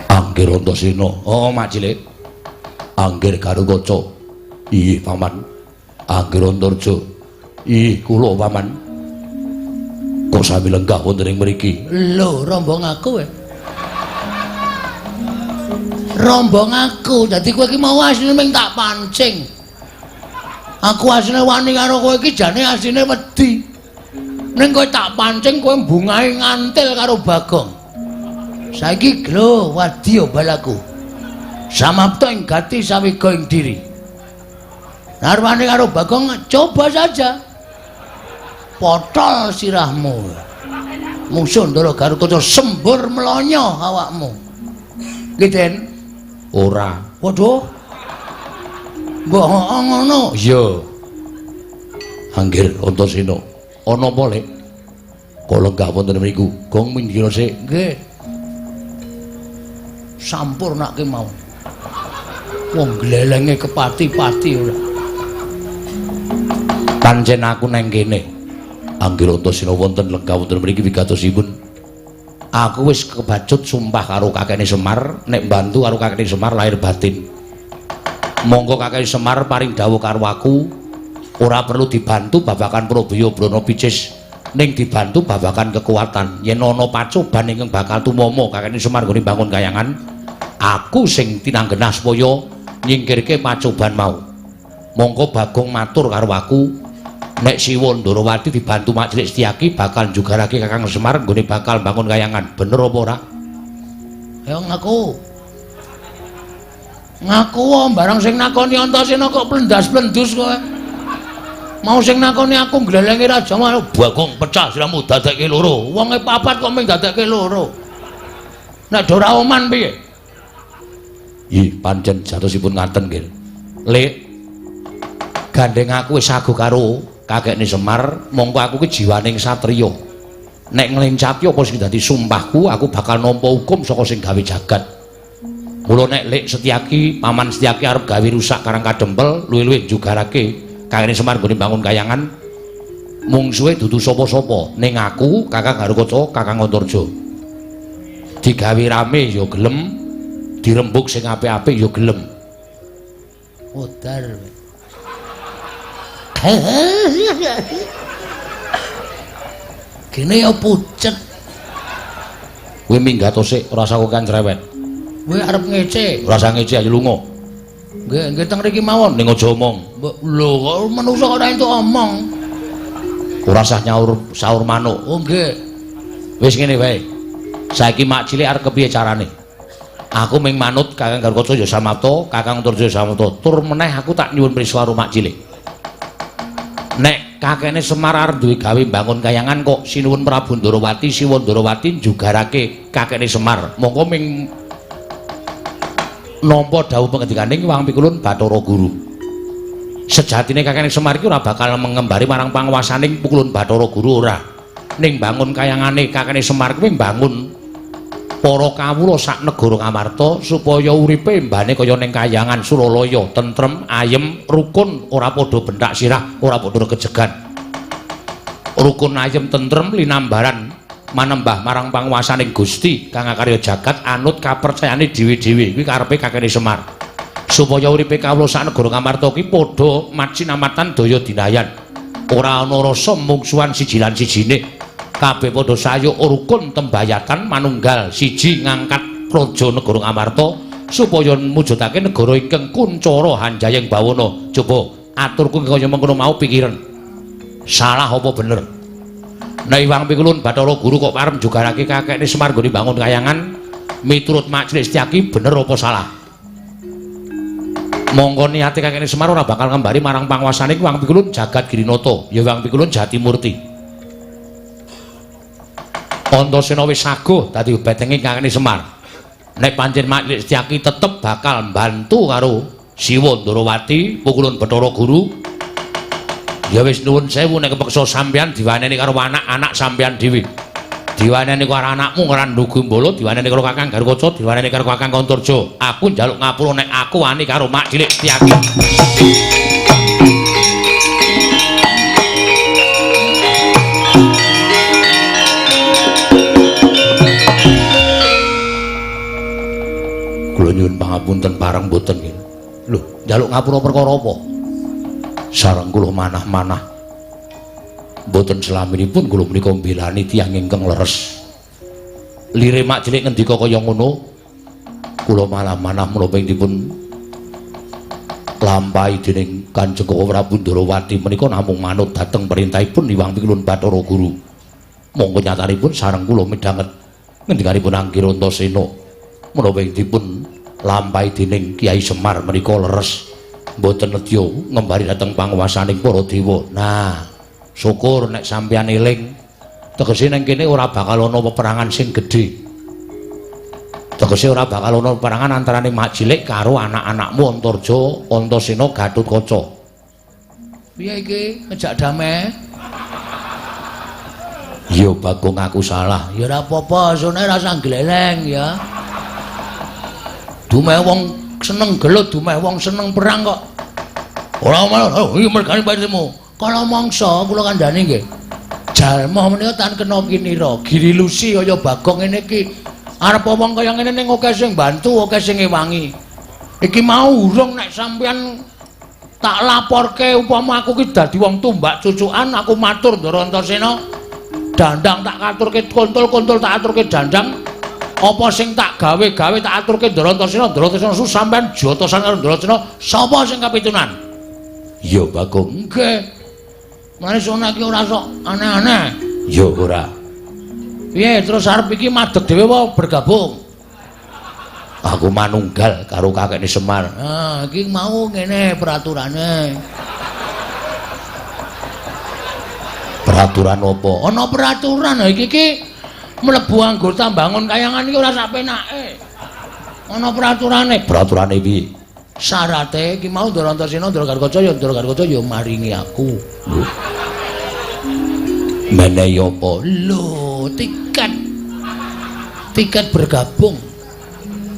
Anggir Antasena. Oh, Mak Cilik. Anggir Garukaca. Iya, Paman. Anggir Antarja. Iya, kula Paman. Kok sami lenggah wonten ing mriki? Lho, rombong aku kowe. Rombong aku. Dadi kowe iki mau asline ming tak pancing. Aku asline wani karo kowe iki jane asline wedi. Ning kowe tak pancing kowe mbungahe ngantil karo Bagong. Saiki lho wadya balaku. Samapta ing gati sawiga ing diri. Narwane karo Bagong coba saja. Potol sirahmu. Mungsuh Ndara Garukaca sembur mlonyo awakmu. Nggih, Den. Ora. Waduh. Mbok ngono. Iya. Anggir Antasena. Ana apa, Lek? Kok lenggah wonten mriku? Gong minggir sik. Nggih. Sampurnake mau. Wong glelenge kepati-pati ora. Pancen aku nang kene. Anggir Antasena wonten lenggah wonten mriki wigatosipun. Aku wis kebacut sumpah karo kakekne Semar nek mbantu karo kakekne Semar lahir batin. Monggo kakekne Semar paring dawuh karo aku, ora perlu dibantu babagan Probaya Brana Picis, ning dibantu babagan kekuatan. Yen ana pacoban ingkang bakal tumama kakekne Semar nggone bangun kayangan, aku sing tinanggenah supaya nyingkirke pacoban mau. Monggo Bagong matur karo aku, nek Siwa Ndarawati dibantu Mak Cilik Setyaki bakal njugarake Kakang Semar nggone bakal bangun kayangan. Bener apa ora? Ya ngaku. Ngaku wae barang sing nakoni Antasena kok plendas-plendus kowe. Mau sing nakoni aku glelenge raja mau Bagong pecah siramu dadekke loro. Wonge papat kok ming dadekke loro. Nek do ora oman piye? Ih, pancen jatosipun ngaten nggih. Lek gandeng aku wis sago karo kakekne Semar, mongko aku ki jiwaning satriya. Nek nglencati apa sing dadi sumpahku, aku bakal nampa hukum saka sing gawe jagat. Mula nek Lek Setyaki, Paman Setyaki arep gawe rusak Karang Kadempel, luwih-luwih njugarake kakekne Semar nggone bangun kayangan, mungsuhe dudu sapa-sapa, ning aku, Kakang Garukaca, Kakang Antarja. Digawe rame ya gelem, dirembug sing apik-apik ya gelem. Modar. Gene ya pucet. Kowe minggat sik, ora usah kokan cerewet. Kowe arep ngece. Ora usah ngece, ayo lunga. Nggih, nggih teng mriki mawon. Ning aja omong. Lho, kok manungsa ora entuk omong. Ora usah nyaur saur manuk. Oh nggih. Wis ngene wae. Saiki Mak Cilik arep kepiye carane? Aku ming manut Kakang Garukaca ya samapta, Kakang Antarja ya samapta. Tur meneh aku tak nyuwun prisa karo Mak Cilik. Nek kakekne Semar arep duwe gawe mbangun kayangan kok Sinuwun Prabu Ndarawati, Siwa Ndarawati njugarake kakekne Semar. Monggo ming nampa dawuh pangendikaning Wang Pikulun Bathara Guru. Sejatine kakekne Semar iki ora bakal mengembari marang panguwasaning Pukulun Bathara Guru ora. Ning bangun kayangane kakekne Semar kuwi mbangun para kawula sak negara Ngamarta supaya uripe mbane kaya ning kayangan Suralaya, tentrem, ayem, rukun, ora padha benthak sirah, ora padha regejegan. Rukun, ayem, tentrem linambaran manembah marang panguwasaning Gusti kang akarya jagat anut kapercayane dhewe-dhewe. Kuwi karepe kakekne Semar. Supaya uripe kawula sak negara Ngamarta ki padha macinamatan daya dinayan. Ora ana rasa mungsuhan siji lan sijine. Kabeh padha sayuk rukun tembayatan manunggal siji ngangkat praja negara Ngamarta supaya mujudake negara ingkang kuncara hanjayeng bawana. Coba aturku kaya mengkono mau pikiran. Salah apa bener? Nek Iwang Pikulun Bathara Guru kok arep njugarake kakekne Semar nggone bangun kayangan miturut Mak Cilik Setyaki bener apa salah? Mongko niate kakekne Semar ora bakal ngembari marang panguwasane Iwang Pikulun Jagat Girinata, ya Iwang Pikulun Jatimurti. Antasena wis saguh dadi betenge kakekne Semar. Nek pancen Mak Cilik Setyaki tetep bakal mbantu karo Siwa Ndarawati Pukulun Bathara Guru, ya wis nuwun sewu nek kepeksa sampeyan diwaneni karo anak-anak sampeyan dhewe. Diwaneni karo anakmu Randhu Gumbala, diwaneni karo Kakang Garukaca, diwaneni karo Kakang Antarja. Aku njaluk ngapura nek aku wani karo Mak Cilik Setyaki. Kula nyuwun pangapunten pareng mboten nggih. Lho, njaluk ngapura perkara apa? Sareng kula manah-manah. Mboten selaminipun kula menika mbelani tiyang ingkang leres. Lire mak cilik ngendika kaya ngono, kula malah manah menapa ing dipun lampahi dening Kanjeng Koko Prabu Ndorowati menika namung manut dhateng perintahipun Hyang Pikulun Bathara Guru. Monggo nyatanipun sareng kula midhanget ngendikanipun Angger Antasena menapa ing dipun lampahi dening Kyai Semar menika leres mboten nedya ngembari dhateng panguwasaning para dewa. Nah, syukur nek sampeyan eling, tegese nang kene ora bakal ana peperangan sing gedhe. Tegese ora bakal ana peperangan antarane Mak Cilik karo anak-anakmu Antarja, Antasena, Gatotkaca. Piye iki ngejak damai? Ya Bagong aku salah. Ya ora apa-apa, sone rasa gleleng ya. Dumeh wong seneng gelut, dumeh wong seneng perang kok. Ora malah, oh iki mergane patimu. Kala mangsa kula kandhani nggih. Jalma menika tan kena kinira, girilusi kaya Bagong ngene iki. Arep wong kaya ngene ning akeh sing bantu, akeh sing ngewangi. Iki mau urung nek sampeyan tak laporke upama aku ki dadi wong tumbak cucukan, aku matur Ndara Antasena. Dandang tak katurke kontol-kontol tak aturke dandang. Apa sing tak gawe-gawe tak aturke Ndara Antasena, Ndara Antasena su sampeyan jotosan karo Ndara Antasena, sapa sing kapitunan? Ya Bagong. Nggih. Mane sone iki ora sok aneh-aneh. Ya ora. Piye terus arep iki madeg dhewe apa bergabung? Aku manunggal karo kakekne Semar. Ah, iki mau ngene peraturane. Peraturan apa? Ana peraturan iki iki mlebu anggota bangun kayangan iki ora sak penake. Ana peraturane. Peraturane piye? Syarate iki mau Ndara Antasena, Ndara Gatotkaca ya Ndara Gatotkaca ya maringi aku. Lho. Menehi apa? Lho, tiket. Tiket bergabung.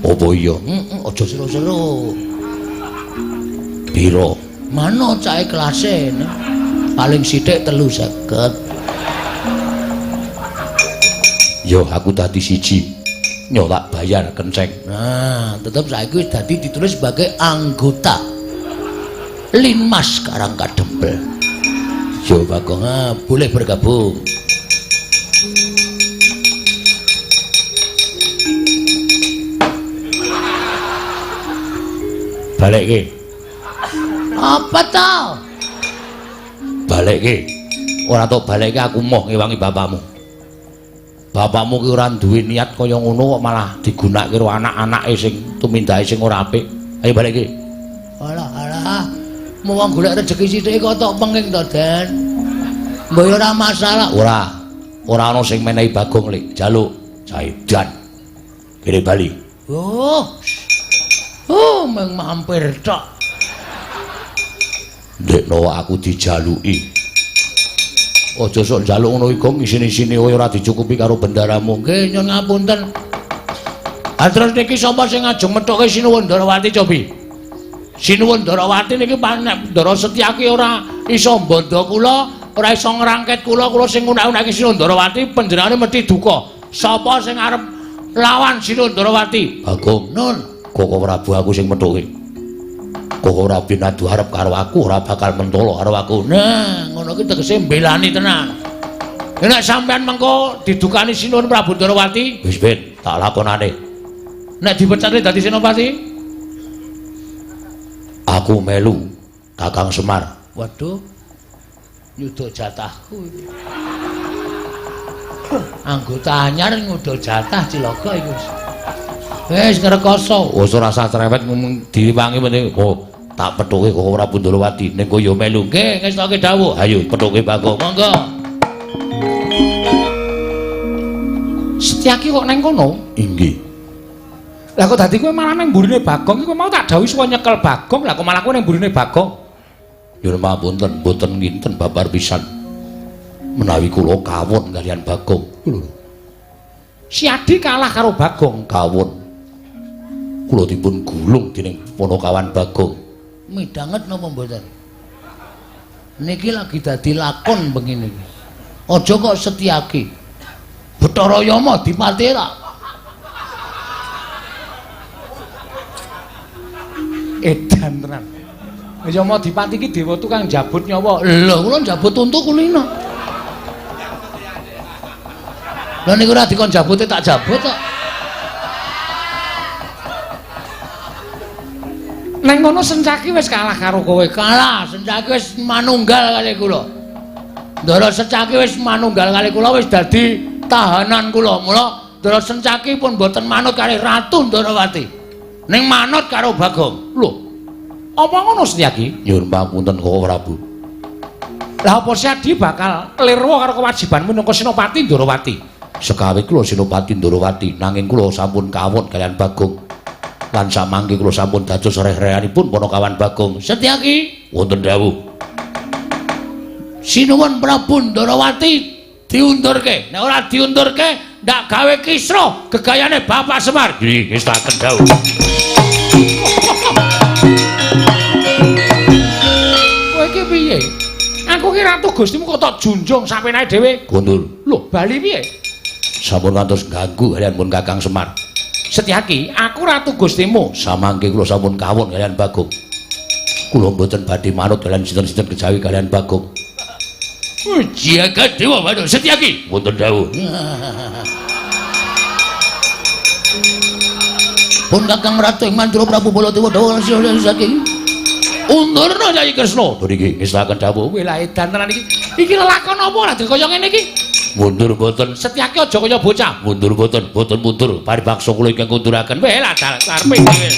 Apa iya? Heeh, aja seru-seru. Piro? Mano cahe kelase. Paling sithik 350. Yo aku dadi siji. Nyo tak bayar kenceng. Nah, tetep saiki wis dadi ditulis sebagai anggota Linmas Karangkadempel. Yo Bagong, boleh bergabung. Balekke. Apa to? Balekke. Ora tok balekke aku moh ngewangi bapakmu. Bapakmu ki ora duwe niat kaya ngono kok malah digunakake karo anak-anake sing tumindake sing ora apik. Ayo balekke. Alah alah. Wong golek rejeki sithik kok tok penging to, Den. Mbok ora masalah. Ora. Ora ana sing menehi Bagong lek jaluk caidan. Kene bali. Oh. Oh, mung mampir tok. Ndekno aku dijaluki. Aja sok njaluk ngono iku ngisin-isine ora dicukupi karo bendaramu. Nggih, nyun ngapunten. Ha terus niki sapa sing ngajeng methuke Sinuwun Ndarawati cobi? Sinuwun Ndarawati niki nek Ndara Setyaki ora iso mbandha kula, ora iso ngrangket kula, kula sing ngunak-unake Sinuwun Ndarawati panjenengane mesti duka. Sapa sing arep lawan Sinuwun Ndarawati? Bagong. Nun, Koko Prabu aku sing methuke. Koko Prabu nadu arep karo aku ora bakal mentolo karo aku. Nah, ngono ki tegese mbelani tenan. Nek sampean mengko didukani Sinuwun Prabu Ndarawati, wis ben tak lakonane. Nek dipecate dadi senopati, aku melu Kakang Semar. Waduh. Nyuda jatahku iki. Anggota anyar nyuda jatah cilaka iki wis. Wis ngrekoso. Wis ora usah cerewet diwangi meneh. Oh, tak pethuke Koko Prabu Ndarawati ning koyo melu. Nggih, ngestoke dawuh. Ayo pethuke Bagong. Monggo. Setyaki kok neng kono? Inggih. Lah kok dadi kowe malah nang mburine Bagong iki kowe mau tak dawuhi suwa nyekel Bagong, lah kok malah kowe nang mburine Bagong. Nyuwun pangapunten, mboten nginten babar pisan. Menawi kula kawon kaliyan Bagong. Lho. Si Adi kalah karo Bagong, kawon. Kula dipun gulung dening Panakawan Bagong. Midhanget napa mboten? Niki lagi dadi lakon bengi niki. Aja kok Setyaki. Bathara Yama dipati ta. Edan tenan. Yamadipati iki dewa tukang njabut nyawa. Lho, kula njabut untu kulino. Lha niku ora dikon jabute tak jabut kok. Neng ngono Sencaki wis kalah karo kowe. Kalah, Sencaki wis manunggal kali kula. Ndara Sencaki wis manunggal kali kula wis dadi tahanan kula. Mula Ndara Sencaki pun mboten manut kali Ratu Ndarawati. Ning manut karo Bagong. Lho, apa ngono Setyaki? Nyuwun pangapunten Koko Prabu. Lah apa Setyaki bakal klirwa karo kewajibanmu minangka Senopati Ndarawati? Sekawe kula Senopati Ndarawati, nanging kula sampun kawon kaliyan Bagong. Lan samangke kula sampun dados reh-rehanipun Panakawan Bagong. Setyaki, wonten dawuh. Sinuwun Prabu Ndarawati diundurke. Nek ora diundurke, ndak gawe kisruh gegayane Bapak Semar. Nggih, ngestaken dawuh. Kowe iki piye? Aku ki ratu Gustimu kok tok junjung sapenake dhewe. Gondol. Lho, bali piye? Sampun ngantos ganggu kaliyan pun Kakang Semar. Setyaki, aku ratu Gustimu. Samangke kula sampun kawon kaliyan Bagong. Kula mboten badhe manut kaliyan sinten-sinten kejawi kaliyan Bagong. Jaga dewa Bathara Setyaki. Wonten dawuh. Pun Kakang Ratu ing Mandura Prabu Baladewa dawuh saking undurna Kyai Kresna. Niki ngestaken dawuh. Weh lah edan tenan iki. Iki lelakon apa lah kaya ngene iki? Mundur mboten. Setyaki aja kaya bocah. Mundur mboten, mboten mundur. Paribaksa kula ingkang kunduraken. Weh lah karepe dhewe.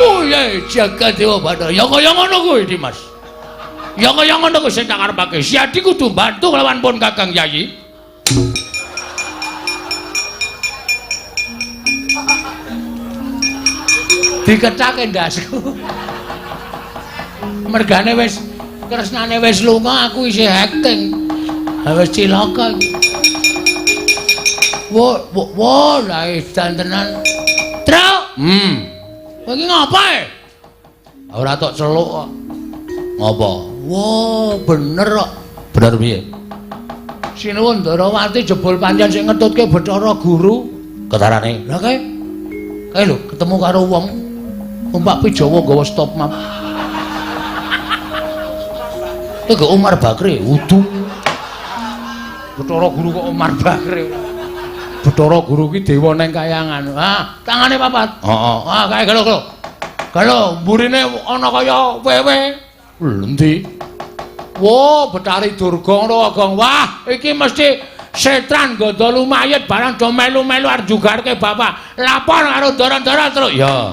Oh ya jaga dewa Bathara. Ya kaya ngono kuwi Dimas. Ya kaya ngono kuwi sing tak karepake. Siadi kudu mbantu kelawan pun Kakang Yayi. Dikecake ndasku. Mergane wis kresnane wis lunga, aku isih acting. Ha wis cilaka iki. Wo wo lah edan tenan. Truk. Kowe iki ngapa e? Ora tok celuk kok. Ngapa? Wo, bener kok. Bener piye? Sinuwun Ndarawati jebul pancen sing ngetutke Bathara Guru. Ketarane. Lah kae. Kae lho ketemu karo wong numpak Pijawa nggawa stop map. Iku Umar Bakri, udu. Bathara Guru kok Umar Bakri. Bathara Guru ki dewa neng kayangan. Ah, tangane papat. Heeh. Ah, kae galo galo. Galo mburine ana kaya wewe. Lho endi? Wo, Bathari Durga ngono Gong. Wah, iki mesti setran gandha lumayit barang do melu-melu arep jugarke bapak. Lapor karo ndara-ndara terus. Ya.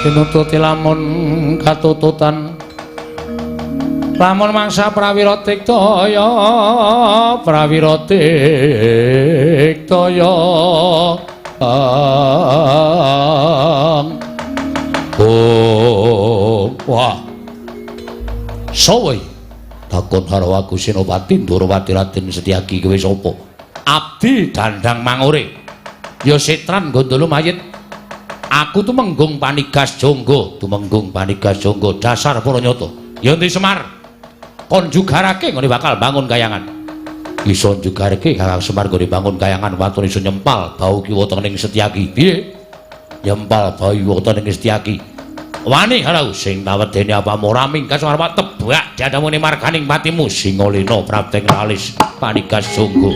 Tinututi lamun katututan lamun mangsa prawira tiktaya prawira tiktaya. Oh, wah. Sowe takon karo aku Senopati Ndorowati Raden Setyaki kowe sapa? Abdi Dandang Mangure. Ya setran gondolo mayit. Aku tumenggung panigas jonggo, tumenggung panigas jonggo dasar para nyata. Ya endi Semar? Kon jugarake nggone bakal bangun kayangan. Iso njugarake Kakang Semar nggone bangun kayangan waton iso nyempal bau kiwa tengening Setyaki. Piye? Nyempal bau kiwa tengening Setyaki. Wani harau sing tawedene apamu ora mingkas arep tebak jadamune marganing patimu Singalena prapteng lalis panigas sungguh.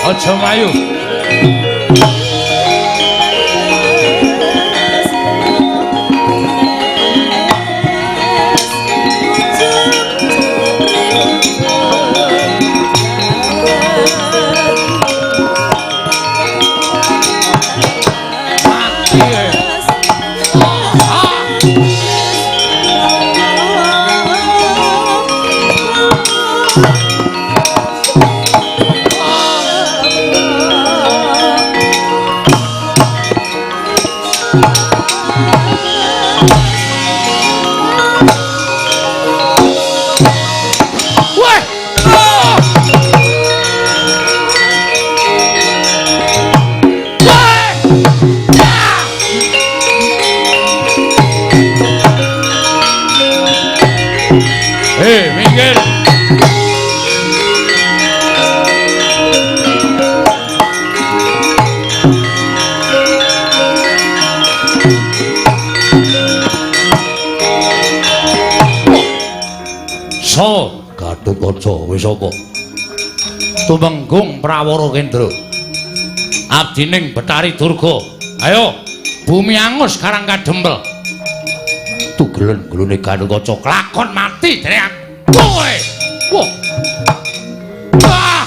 Aja mayu. Gatotkaca wis apa? Tumenggung Prawara Kendra. Abdining Betari Durga. Ayo, bumi angus karang kadempel. Tugelen gulune Gatotkaca klakon mati dene aku kowe. Wah. Ah.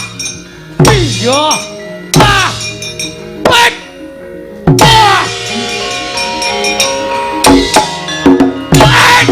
Iya. Ah. Wek. Ah. Ah. Ah!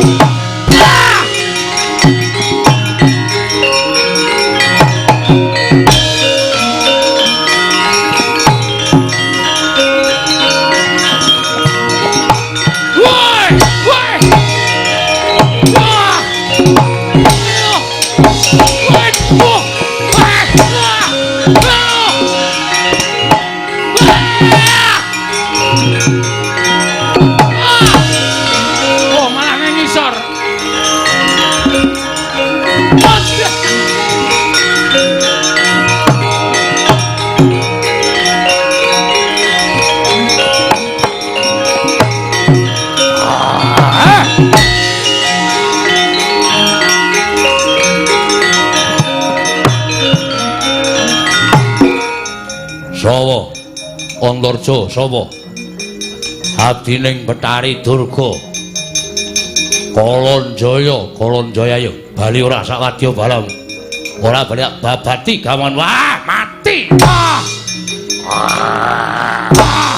Antarja sapa? Abdining Bathari Durga. Kalanjaya, Kalanjaya yo. Bali ora sawadya balamu. Ora bali babati gawan. Wah, mati. Ah. Ah.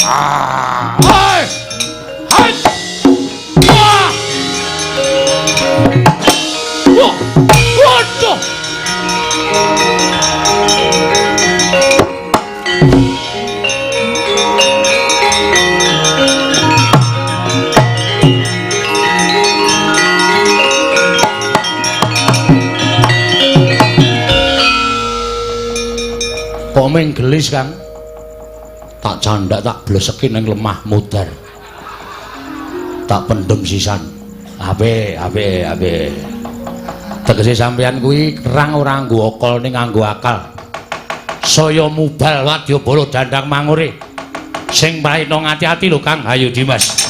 Ah. Hai. Hai. Wah. Wah. Waduh. Kok ming gelis, Kang? Tak candak tak bleseki ning lemah mudar. Tak pendem sisan. Ape, ape, ape. Tegese sampeyan kuwi kerang ora nganggo akal ning nganggo akal. Saya mubal wadyabala dandang mangure. Sing praitna ngati-ati lho, Kang. Hayu Dimas.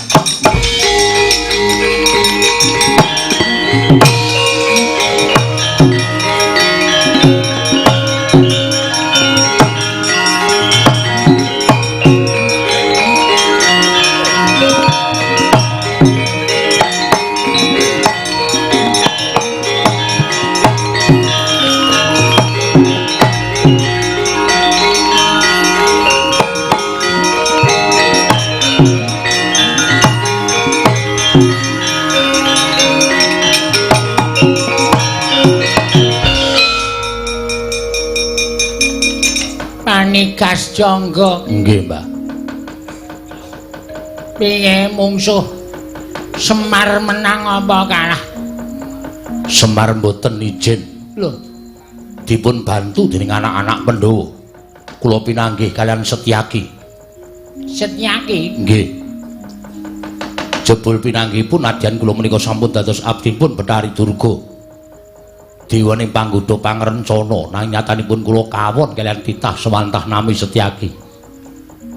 Panigas Jangga. Nggih, Mbah. Piye mungsuh Semar menang apa kalah? Semar mboten ijin. Lho, dipun bantu dening anak-anak Pandhawa. Kula pinanggih kalian Setyaki. Setyaki? Nggih. Jebul pinanggihipun nadyan kula menika sampun dados abdipun Bathari Durga. Dewaning panggoda pangrencana nanging nyatanipun kula kawon kaliyan titah sewantah nami Setyaki.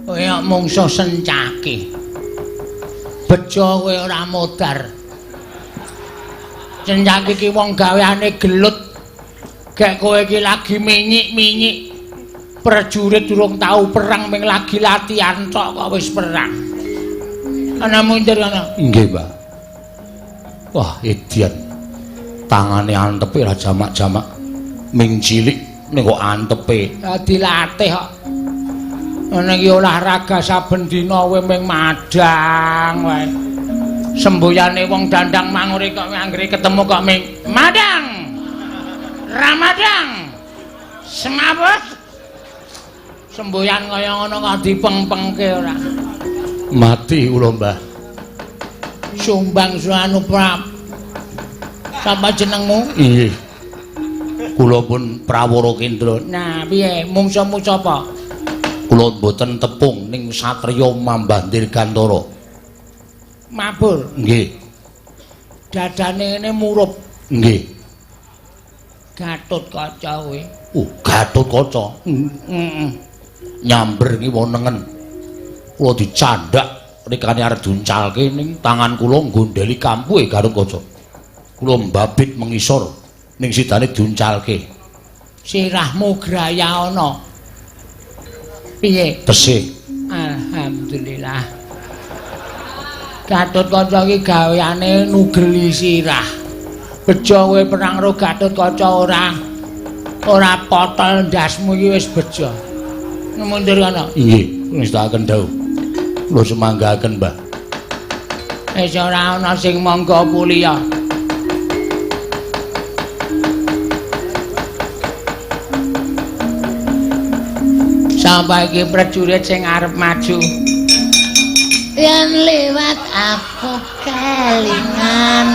Kowe mungsuh Sencaki. Bejo kowe ora modar. Sencaki ki wong gaweane gelut. Gek kowe iki lagi minyik-minyik. Prajurit durung tau perang ming lagi latihan tok kok wis perang. Ana mundur ana. Nggih, Mbah. Wah, edian. Tangane antepe ra jamak-jamak. Ming cilik ning kok antepe. Dilatih kok. Ngene iki olahraga saben dina kowe ming madang wae. Semboyane wong dandang mangure kok anggere ketemu kok ming madang. Ramadang. Semaput. Semboyan kaya ngono kok dipengpengke ora. Mati kula, Mbah. Sumbang anu prap. Sapa jenengmu? Nggih. Kula pun Prawara Kendra. Nah, piye mungsuhmu sapa? Kula mboten tepung ning satriya Mambah Dirgantara. Mabur? Nggih. Dadane ngene murup. Nggih. Gatotkaca kowe. Gatotkaca. Heeh. Nyamber ngiwa nengen. Kula dicandak rikane arep diuncalke ning tangan kula nggondheli kampuhe Gatotkaca. Kula mbabit mengisor ning sidane diuncalke. Sirahmu graya ana. Piye? Tesih. Alhamdulillah. Gatotkaca iki gaweane nugeli sirah. Bejo kowe perang karo Gatotkaca ora ora potol ndasmu iki wis bejo. Mundur ana. Nggih, ngestakaken dawuh. Kula semanggaken, Mbah. Wis ora ana sing mangga kuliah. Sampai iki prajurit sing arep maju. Yen lewat aku kelingan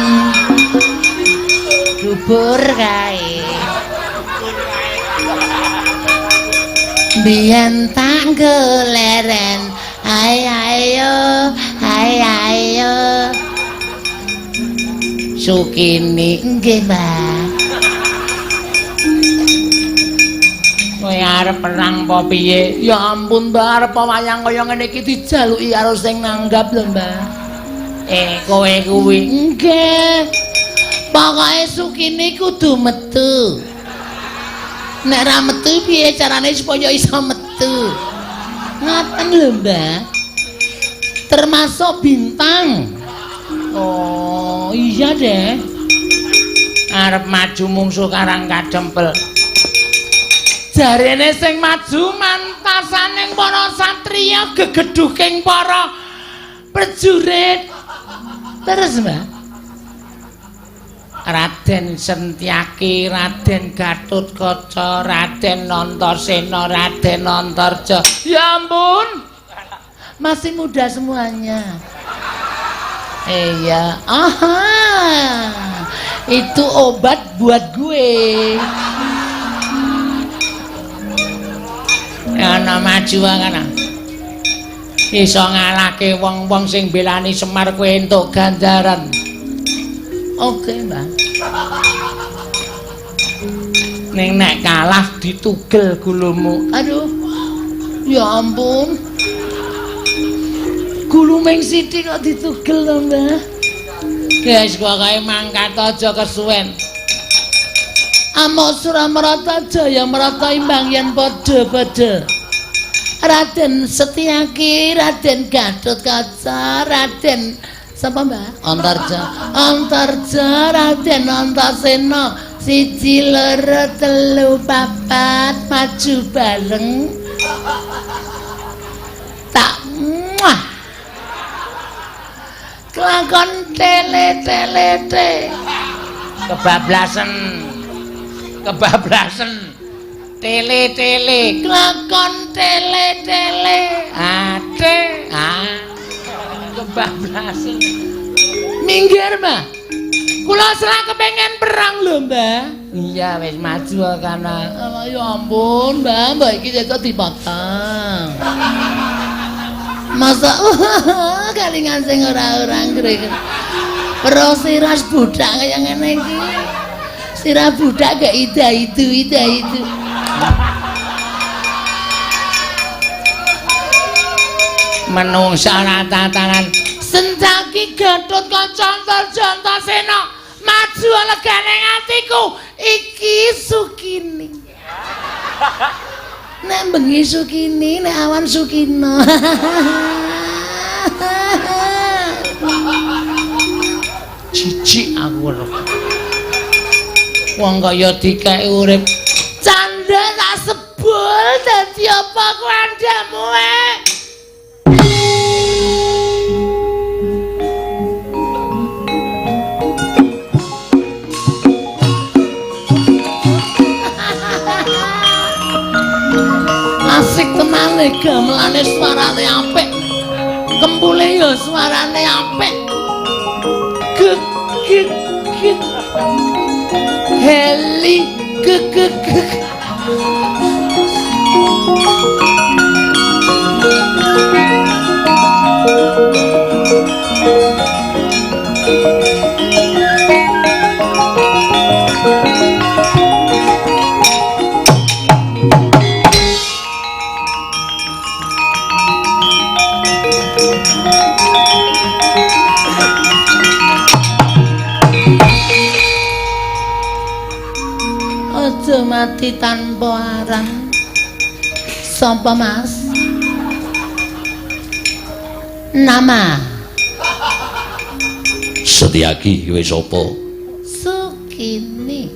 dubur kae. Biyen tak goleren, ae ayo, ae ayo. Sukini nggih, Mbah. Kowe arep perang apa piye? Ya ampun, Mbah, arep wayang kaya ngene iki dijaluki karo sing nanggap lho, Mbah. Kowe kuwi nggih. Pokoke Sukini kudu metu. Nek ra metu piye carane supaya iso metu? Ngaten lho, Mbah. Termasuk bintang. Oh, iya deh. Arep maju mungsuh Karang Kadempel. Jarene sing maju mantasaning para satriya gegedhuking para prajurit. Terus, Mbah. Raden Sentyaki, Raden Gatotkaca, Raden Antasena, Raden Antarja. Ya ampun. Masih muda semuanya. Iya. Aha. Itu obat buat gue. Ana maju kana. Iso ngalahke wong-wong sing belani Semar kowe entuk ganjaran. Oke, Mbah. Ning nek kalah ditugel gulumu. Aduh. Ya ampun. Gulu ming sithik kok ditugel to, Mbah. Wis pokoke mangkat aja kesuwen. Amok Suramarata Jaya Marata imbang yen padha-padha. Raden Setyaki, Raden Gatotkaca, Raden sapa, Mbah? Antarja. Antarja, Raden Antasena. 1 2 3 4 maju bareng. Tak muah. Kelakon tele-tele-te. Kebablasen. Kebablasen. Tele-tele. Kelakon tele-tele. Ate. Ah. Kebablasen. Minggir, Mbah. Kula selak kepengen perang lho, Mbah. Iya, wis maju kana. Alah, ya ampun, Mbah, mbah iki cecok dipotong. Masa kalingan sing ora-ora ngrek. Pero sirah budak kaya ngene iki. Sirah budak gak ida itu, ida itu. Menungsa ora tatanan. Sencaki Gatotkaca Antarja Antasena maju legane atiku iki Sukini. Nek bengi Sukini, nek awan Sukino. Jijik aku weruh. Wong kaya dikeki urip. Canda tak sebul dadi apa ku andamu e? Asik tenane gamelane suarane apik. Kempule ya suarane apik. Gek gek gek. Heli gek gek gek. Aja mati tanpa aran. Sapa, Mas? Nama Setyaki kowe sapa? Sukini.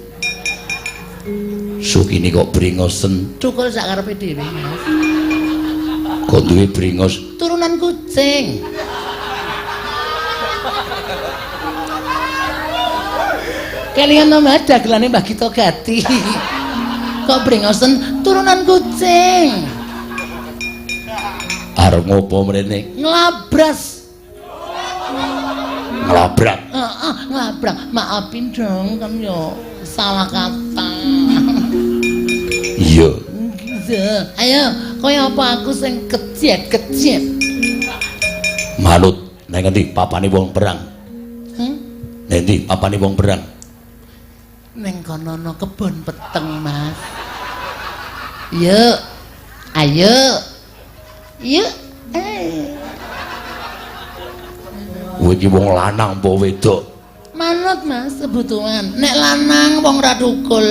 Sukini kok bringosen? Cukul sak karepe dhewe, Mas. Kok duwe bringos? Turunan kucing. Kelingan to, Mas, dagelane Mbah Gita Gati. Kok bringosen turunan kucing. Arep ngopo mrene? Nglabras. Nglabrak. Heeh, nglabrak. Maafin dong kan yo salah kata. Iya. Ayo, kaya apa aku sing kejet-kejet. Manut nang ngendi papane wong perang? Nang ndi papane wong perang? Neng kono ana kebon peteng, Mas. Yuk. Ayo. Yuk. Kowe iki wong lanang apa wedok? Manut, Mas, kebutuhan. Nek lanang wong ra tukul.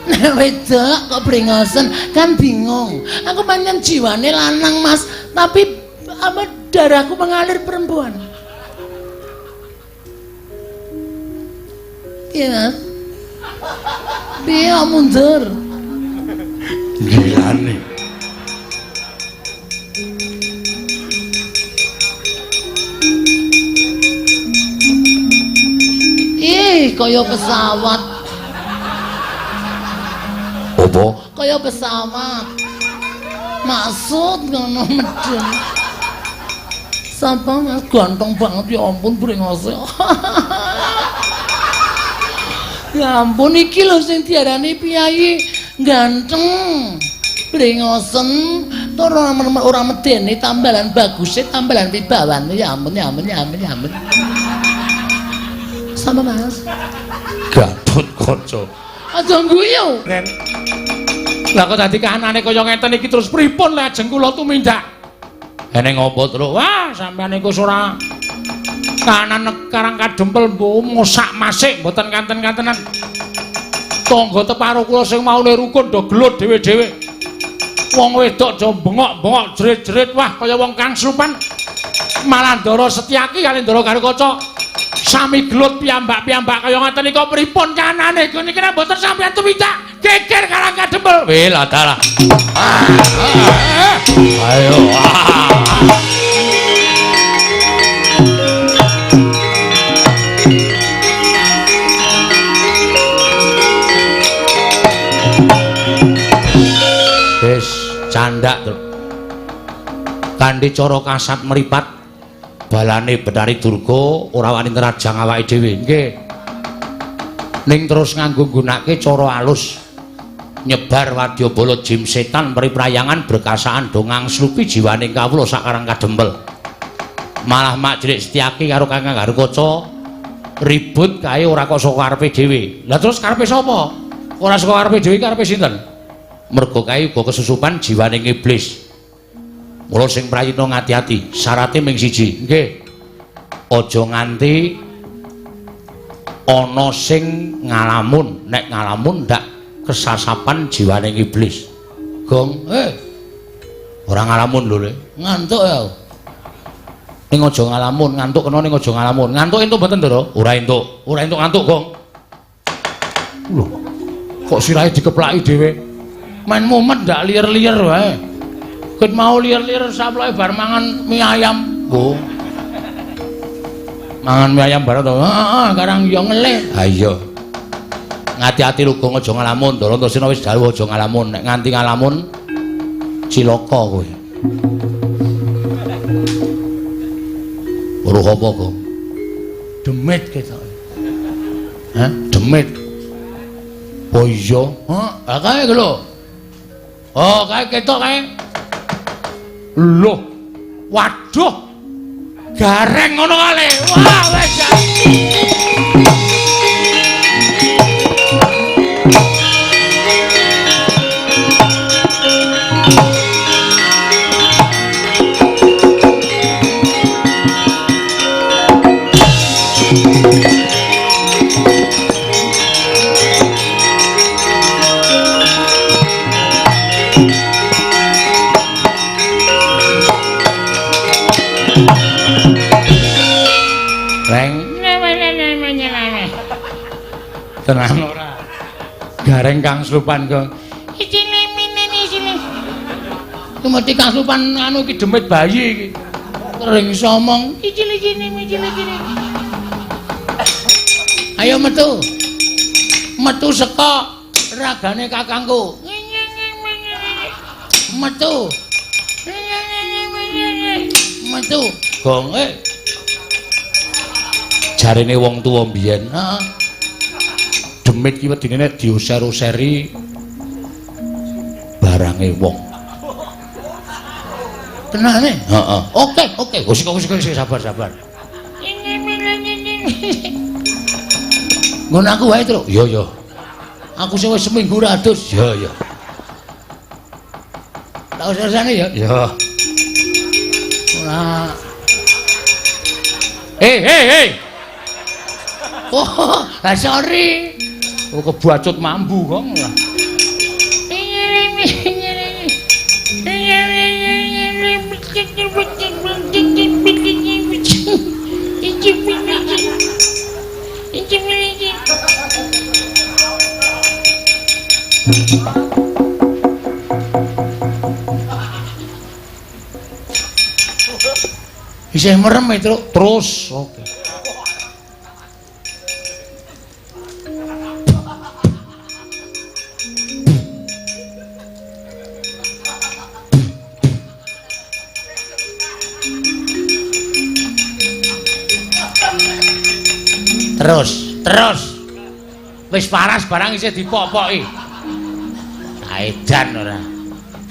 Nek wedok kok brengosen kan bingung. Aku pancen jiwane lanang, Mas, tapi apa darahku mengalir perempuan. Iya, Mas. Piye mundur? Gilane. Ih, kaya pesawat. Apa? Kaya pesawat. Maksud ngono medun. Sapa Mas ganteng banget ya ampun brengose. Ya ampun iki lho sing diarani piyayi ganteng. Brengosen tur ora medeni tambalan baguse tambalan wibawane ya ampun ya ampun ya ampun ya ampun. Sama Mas. Gatut kaca. Aja guyu. Nen. Lah kok dadi kahanane kaya ngeten iki terus pripun lajeng kula tumindak? Eneng apa, Truk? Wah, sampeyan iku ora kahanan Karang Kadempel mosak masik mboten kanten-kantenan. Tangga teparo kula sing maune rukun do gelut dhewe-dhewe. Wong wedok do bengok-bengok jerit-jerit wah kaya wong kang slupan. Malah Ndara Setyaki kali Ndara Garukaca sami gelut piyambak-piyambak kaya ngaten nika pripun kanane niki nek mboten sampeyan tumindak geger Karang Kadempel. Weh lah dalah. Ayo. Wis candak to. Kanthi cara kasat mripat balane Betari Durga ora wani nrajang awake dhewe. Nggih. Ning terus nganggo nggunakake cara alus nyebar wadyabala jim setan priprayangan berkasaan do ngangslupi jiwaning kawula sak Karang Kadempel. Malah Mak Cilik Setyaki karo Kakang Garukaca ribut kae ora kok saka karepe dhewe. Lah terus karepe sapa? Ora saka karepe dhewe karepe sinten? Mergo kae uga kesusupan jiwaning iblis. Mula sing prayitna ngati-ati, syarate ming siji. Nggih. Aja nganti ana sing ngalamun, nek ngalamun ndak kesasapan jiwaning iblis. Gong, ora ngalamun lho, Le. Ngantuk ya. Ning aja ngalamun, ngantuk kena ning aja ngalamun. Ngantuk entuk mboten, Ndara? Ora entuk. Ora entuk ngantuk, Gong. Lho, kok sirahe dikeplaki dhewe? Main mumet ndak liar-liar wae. Ket mau liar-liar saploke bar mangan mie ayam. Nggo. Mangan mie ayam bareng to. Heeh, karang yo ngelih. Ha iya. Ngati-ati lho Gong aja ngalamun. Ndara Antasena wis dawuh aja ngalamun. Nek nganti ngalamun cilaka kowe. Weruh apa, Gong? Demit ketoke. Hah? Demit. Oh iya. Heeh, lha kae lho. Oh, kae ketok kae. Loh. Waduh. Gareng ngono kale. Wah, wis. Tenan ora. Gareng kang slupan kok. Isine minene isine. Mesti kang slupan anu iki demit bayi iki. Kering somong. Isine isine isine isine. Ayo metu. Metu saka ragane kakangku. Metu. Metu. Gong Jarene wong tuwa mbiyen. Heeh. Demit ki wedine nek diuser-useri barange wong. Tenane? Heeh. Oke, oke. Wis wis sabar-sabar. Nggon aku wae, Truk. Iya, iya. Aku sing wis seminggu ra adus. Iya, iya. Tak usah-usahane ya. Iya. Ora. Hei. Oh, sorry. Oh, kebacut mambu kok. Isih merem Petruk terus. Oke. Terus, terus. Wis paras barang isih dipopoki. Saedan ora.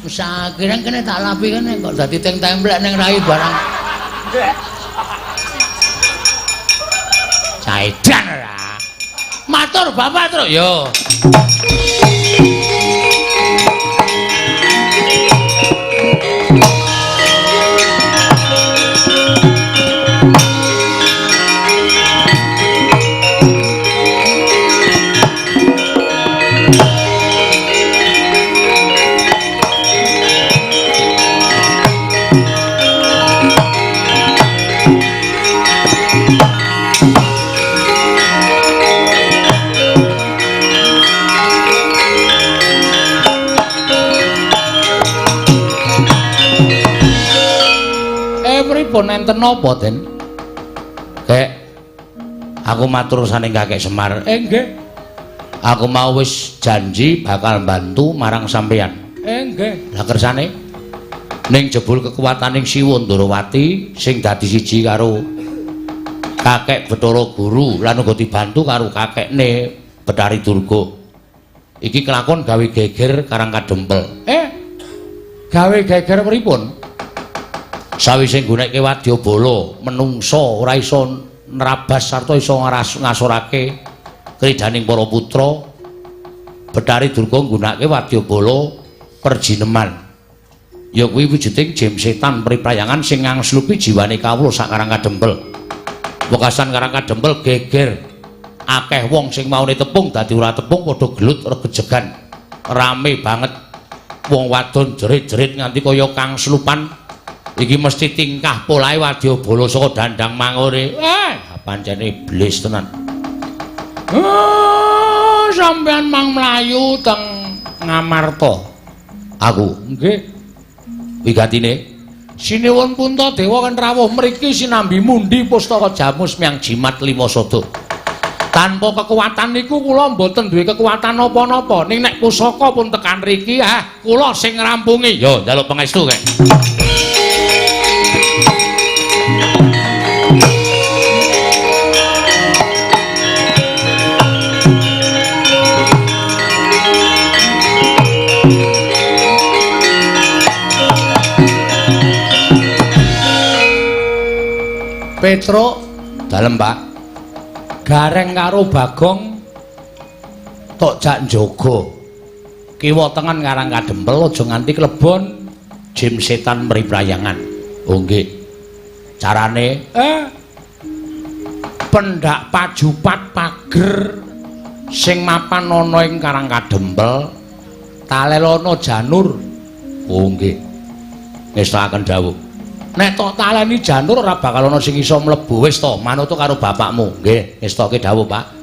Wis akhire kene tak lapi kene kok dadi teng templek ning rai barang. Saedan ora. Matur Bapak Truk yo. Pripun enten napa, Den? Kek, aku matur saning Kakek Semar. Nggih. Aku mau wis janji bakal bantu marang sampeyan. Nggih. Lah kersane ning jebul kekuataning Siwa Ndorowati sing dadi siji karo Kakek Bathara Guru lan uga dibantu karo kakekne Bathari Durga. Iki kelakon gawe geger Karang Kadempel. Gawe geger pripun? Sawise nggunekke wadyabala menungsa ora iso nerabas sarta iso ngasorake kridaning para putra. Bathari Durga nggunakake wadyabala perjineman, ya kuwi wujuding jim setan priprayangan sing ngangslupi jiwane kawula sak Karang Kadempel. Wekasan Karang Kadempel geger, akeh wong sing maune tepung dadi ora tepung, padha gelut regejegan, rame banget, wong wadon jerit-jerit nganti kaya kangslupan. Iki mesti tingkah polahe wadyabala saka dandang mangure. Pancene iblis tenan. Sampeyan mang mlayu teng Ngamarta. Aku nggih. Wigatine Sinuwun Puntadewa kan rawuh mriki sinambi mundi pustaka jamus miang jimat lima sada. Tanpa kekuatan niku kula mboten duwe kekuatan napa-napa. Ning nek pusaka pun tekan riki, kula sing ngrampungi. Yo njaluk pangestu kek. Petruk dalem Pak. Gareng karo Bagong tok jak njaga. Kiwa tengen Karang Kadempel aja nganti klebon jim setan mriprayangan. Oh nggih. Carane pendak pajupat pager sing mapan ana ing Karang Kadempel talelono janur. Oh nggih. Ngestakaken dawuh. Nek tok taleni janur ora bakal ana sing iso mlebu. Wis to, manut karo bapakmu. Nggih, ngestoke dawuh, Pak.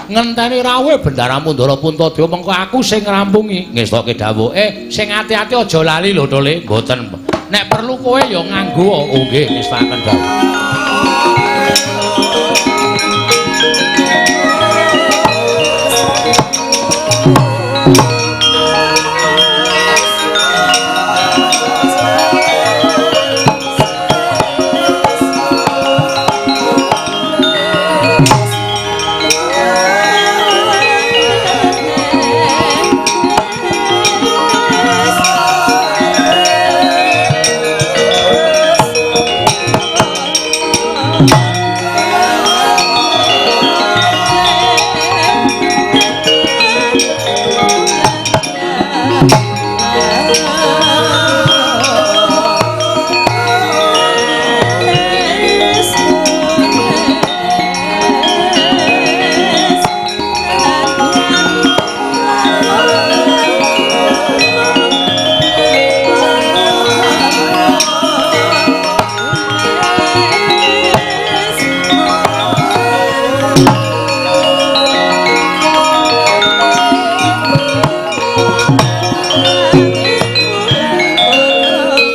Ngenteni rawuhe Bendaramu Ndara Puntadewa mengko aku sing ngrampungi. Ngestoke dawuh. Sing ati-ati aja lali lho, Tole. Mboten. Nek perlu kowe ya nganggo. Oh nggih, ngestakaken dawuh.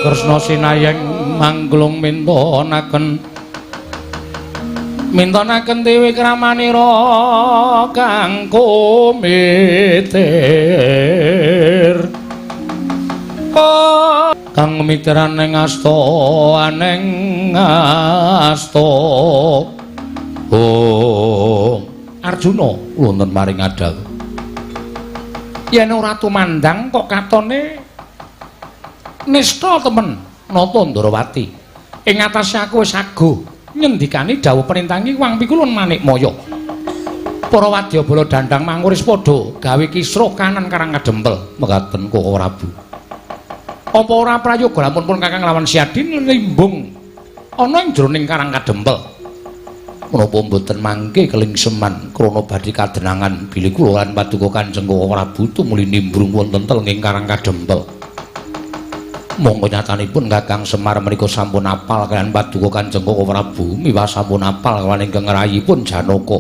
Kresna sinayeng Angglung mintonaken mintonaken dewi kramanira kang kumitir kang mitran ing asta aneng asta. Oh Arjuna wonten maring adal yen ora tumandang kok katone nista temen Nata Ndrawati ing atase aku wis aguh nyendikani dawuh perintangi Wang Pikulun Manikmaya. Para wadyabala dandang manguris padha gawe kisruh kanan Karang Kadempel. Mekaten Koko Prabu. Apa ora prayoga lamun pun Kakang lawan Siadi nglimbung ana ing jroning Karang Kadempel. Menapa mboten mangke kelingseman krana badhe kadenangan bilih kula lan paduka Kanjeng Koko Prabu tumuli nimbrung wonten telenging Karang Kadempel. Monggo nyatanipun Kakang Semar menika sampun apal kaliyan paduka Kanjeng Koko Prabu miwah sampun apal kaliyan ingkang rayipun Janaka.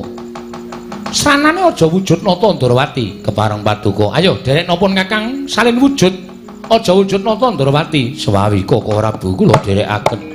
Sanane aja wujud Nata Ndrawati kepareng paduka. Ayo dereknapun Kakang salin wujud. Aja wujud Nata Ndrawati. Sewawi Koko Prabu kula derekaken.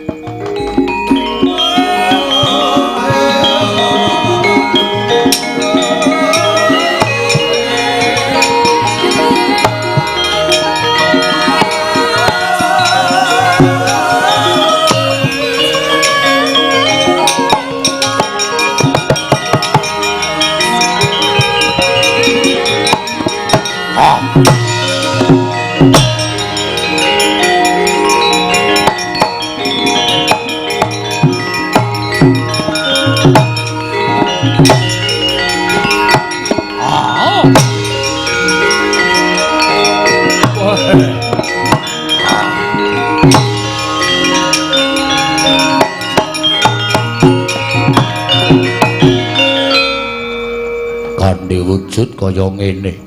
Wujud kaya ngene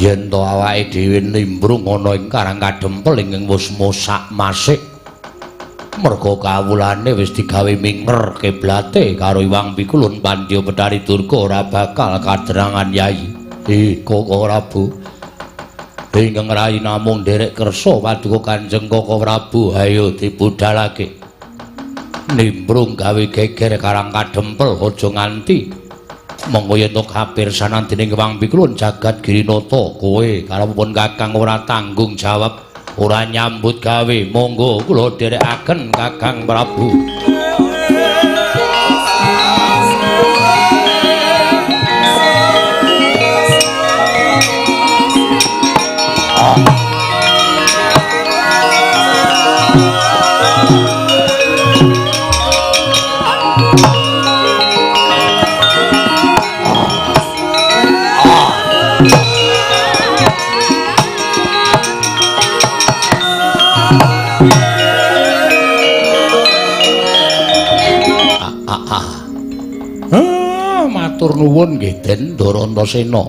yen to awake dhewe nimbrung ana ing Karang Kadempel ingkang wis mosak masik merga kawulane wis digawe minger kiblate karo Iwang Pikulun Pandya Bethari Durga ora bakal kaderangan Yai. Koko Prabu ingkang rayi namung nderek kersa paduka Kanjeng Koko Prabu ayo dibudalake nimbrung gawe geger Karang Kadempel aja nganti monggo yen to kapirsanan dening Wang Pikulun jagat Girinata kowe karepipun Kakang ora tanggung jawab ora nyambut gawe monggo kula dherekaken Kakang Prabu. Matur nuwun nggih Den Ndara Antasena.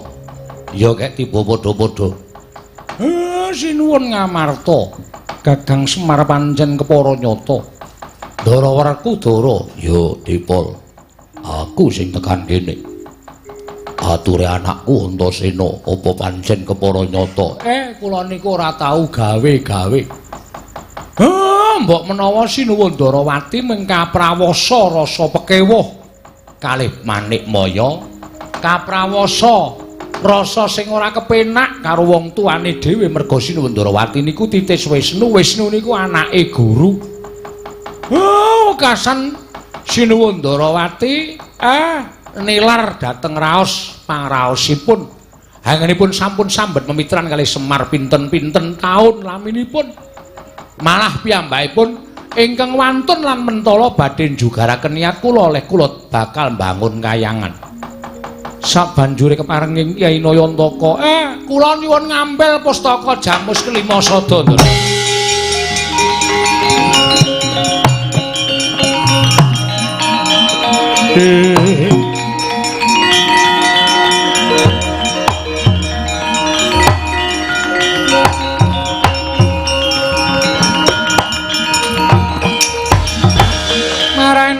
Ya kek tiba padha-padha. Sinuwun Ngamarta. Gagang Semar pancen kepara nyata. Ndara Werkudara, ya Dipol. Aku sing tekan kene. Ature anakku Antasena apa pancen kepara nyata? Kula niku ora tau gawe-gawe. Mbok menawa Sinuwun Ndarawati mengkaprawasa rasa pekewuh kalih Manikmaya, kaprawasa rasa sing ora kepenak karo wong tuane dhewe merga Sinuwun Ndarawati niku titis Wisnu, Wisnu niku anake guru. Wekasan Sinuwun Ndarawati nilar dhateng raos pangraosipun. Hangenipun sampun sambet memitran kalih Semar pinten-pinten taun laminipun. Malah piyambakipun ingkang wantun lan mentala badhe njugaraken niat kula oleh kula bakal mbangun kayangan. Sabanjure keparenging Kyai Nayantaka, kula nyuwun ngampil pustaka Jamus Kelima Sada.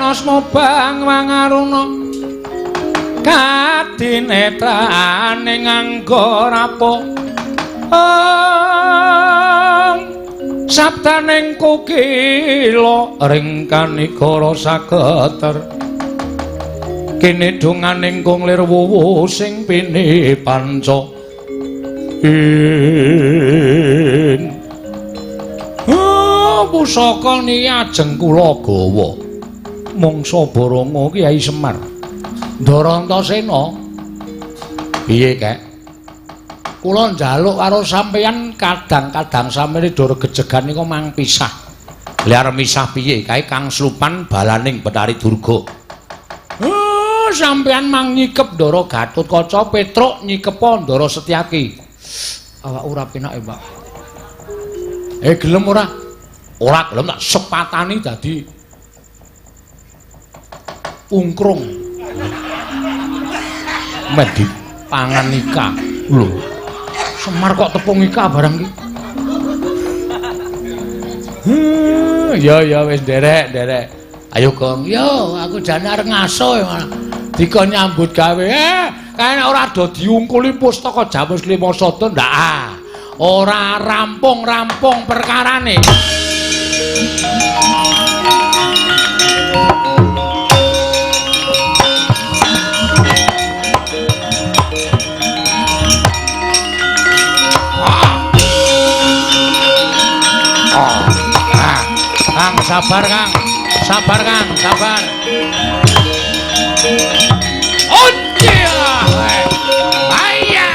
Asma bang wangaruna kadinetrane nganggo rapo Sabdaning kokila ring kanikara saketer. Kene donganing kung lir wuwu sing pini panca. In. Oh, pusaka niki ajeng kula gawa. Mangsa Baranga Kyai Semar. Ndara Antasena. Piye, Kek? Kula njaluk karo sampeyan kadang-kadang sampeyan dora gejegan nika mang pisah. Lah arep misah piye? Kae Kang Slupan balaning Bathari Durga. Oh, sampeyan mang nyikep Ndara Gatotkaca Petruk nyikepa Ndara Setyaki. Awak ora penake, Pak. Gelem ora? Ora gelem tak sepatani dadi ungkrung. Meh dipangan ika. Lho. Semar kok tepung ika barang iki. Ya ya wis nderek, nderek. Ayo Gong, yo aku jane arep ngaso malah. Dikon nyambut gawe. Kae nek ora do diungkuli pustaka Jamus Lima Sada ndak ah. Ora rampung-rampung perkarane. Kang sabar Kang, sabar Kang, sabar. Iya.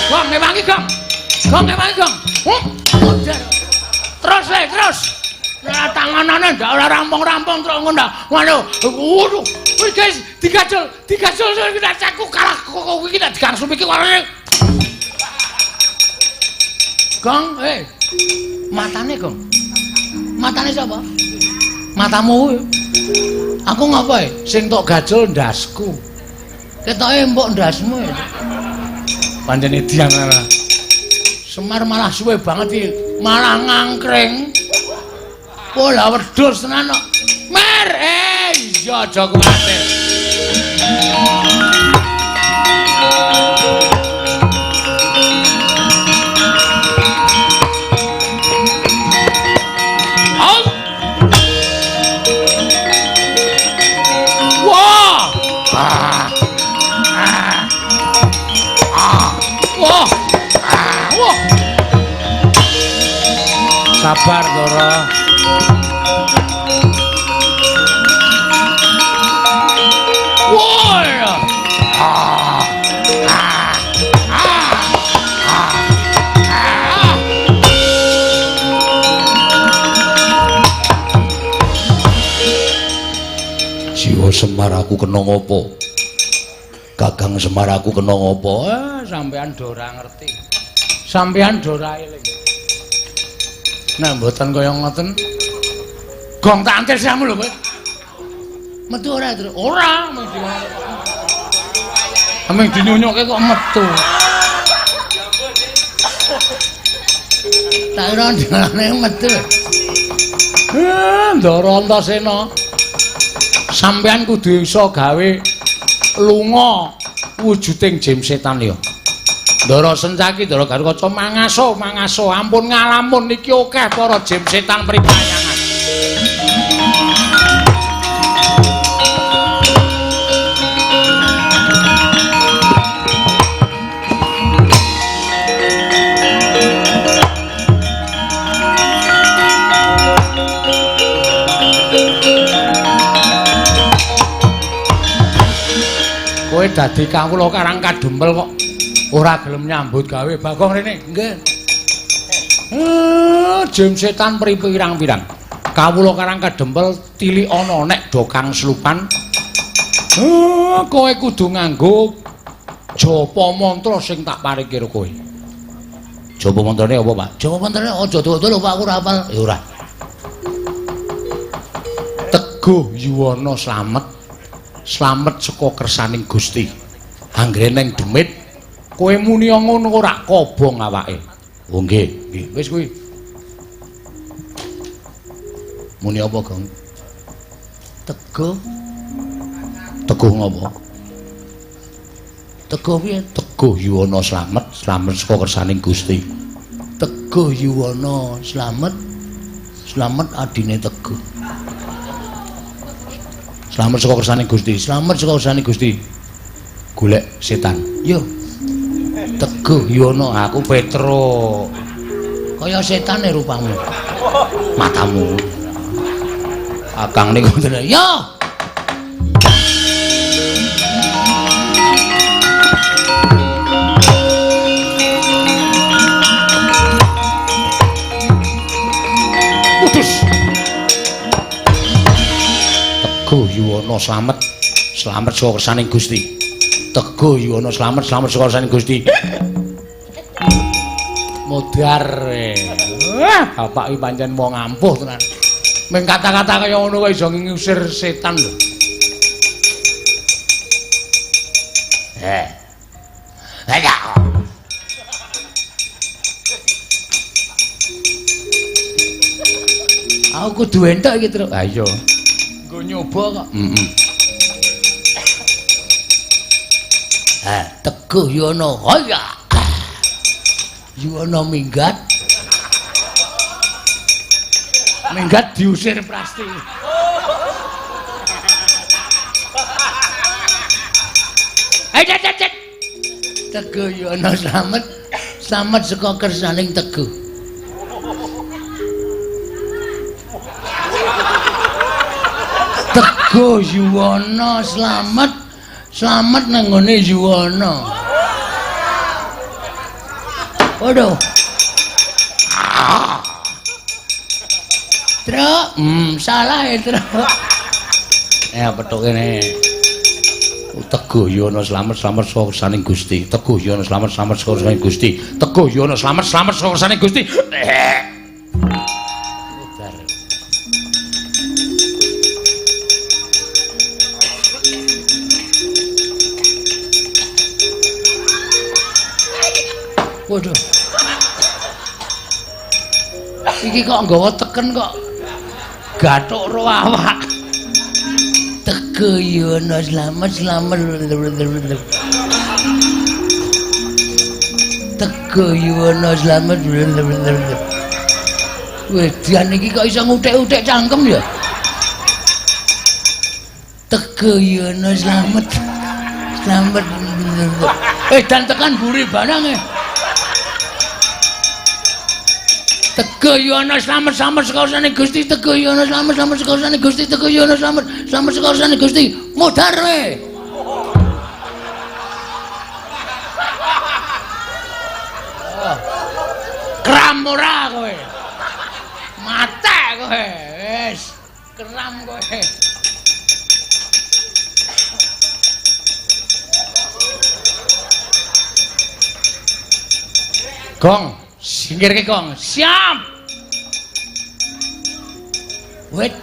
Gong ngewangi Gong. Gong ngewangi Gong. Terus le, terus. Lah tanganane ndak ora rampung-rampung terus ngono ndak. Ngono. Waduh. Wis guys, digajol, digajol iki tak aku kalah kok iki tak digangsum iki warane. Gong, matane Gong. Matane sapa? Matamu kuwi. Aku ngapa e? Sing tok gajol ndasku. Ketoke mbok ndasmu e. Pancen edian ora. Semar malah suwe banget iki, malah ngangkring. Pola wedhus tenan kok. Mer, iya aja kuwatir. Wah! Ah! Ah! Wah! Wah! Sabar, Ndara. Wah! Ah! Ah! Ah! Ah! Jiwa Semar aku kena ngopo? Kakang Semar aku kena ngopo? Sampean do ora ngerti. Sampean do ora eling. Nek mboten kaya ngoten, gong tak antir siramu lho kowe. Metu ora, Tru? Ora, mung dinyunyuke kok metu. Tak kira dalane metu. Ndara Antasena. Sampean kudu iso gawe lunga wujuding jim setan ya. Ndara Sencaki, Ndara Garukaca mangaso, mangaso, ampun ngalamun iki akeh para jim setan pripayangan. Kowe dadi kawula karang kadempel kok ora gelem nyambut gawe. Bagong rene. Nggih. Jim setan pirang-pirang. Kawula karang kadempel tilik ana nek do Kang Slupan. Kowe kudu nganggo japa mantra sing tak paringke karo kowe. Japa mantrane apa, Pak? Japa mantrane aja dawa-dawa lho, Pak, aku ora hafal. Ya ora. Teguh yuwana slamet. Slamet saka kersaning Gusti. Anggere neng demit kowe muni ngono ora kobong awake. Oh nggih, nggih. Wis kuwi. Muni apa, Gong? Teguh. Teguh ngopo? Teguh piye? Teguh Yuwana slamet, slamet saka kersaning Gusti. Teguh Yuwana slamet, slamet adine Teguh. Slamet saka kersaning Gusti, slamet saka kersaning Gusti. Golek setan. Yo. Teguh Yuwana, aku Petro. Kaya setane rupamu. Matamu. Akang niku ngoten. Yo. Putus. Teguh Yuwana slamet, slamet saka kersaning Gusti. Teguh Yuwana slamet, slamet saka kersaning Gusti. Modar. Wah, bapak iki pancen wong ampuh tenan. Ming kata-kata kaya ngono kok iso ngusir setan lho. Ayo. Aku kudu entuk iki, Truk. Ha iya. Nggo nyoba kok. Heeh. Teguh Yuwana. Haya. Yuwana minggat. Minggat diusir Prasti. Cet. Teguh Yuwana slamet, slamet saka kersaning Teguh. Teguh Yuwana slamet, slamet nang nggone Yuwana. Waduh. Truk, salah ya truk. Petuk kene. Teguh Yuwana slamet, slamet saka kersaning Gusti. Teguh Yuwana slamet, slamet saka kersaning Gusti. Teguh Yuwana slamet, slamet saka kersaning Gusti. Waduh. Iki kok nggawa teken kok gathuk ro awak. Teguh Yuwana slamet, slamet. Teguh Yuwana slamet. Wedan iki kok iso nguthek-uthek cangkem ya. Teguh Yuwana slamet, slamet. Dan tekan buri barang e. Teguh Yuwana slamet, slamet saka kersane Gusti. Teguh Yuwana slamet, slamet saka kersane Gusti. Teguh Yuwana slamet, slamet saka kersane Gusti. Modar we. Kram ora kowe. Mate kowe. Wis, kram kowe. Gong. Singkirke gong. Siap. Wit.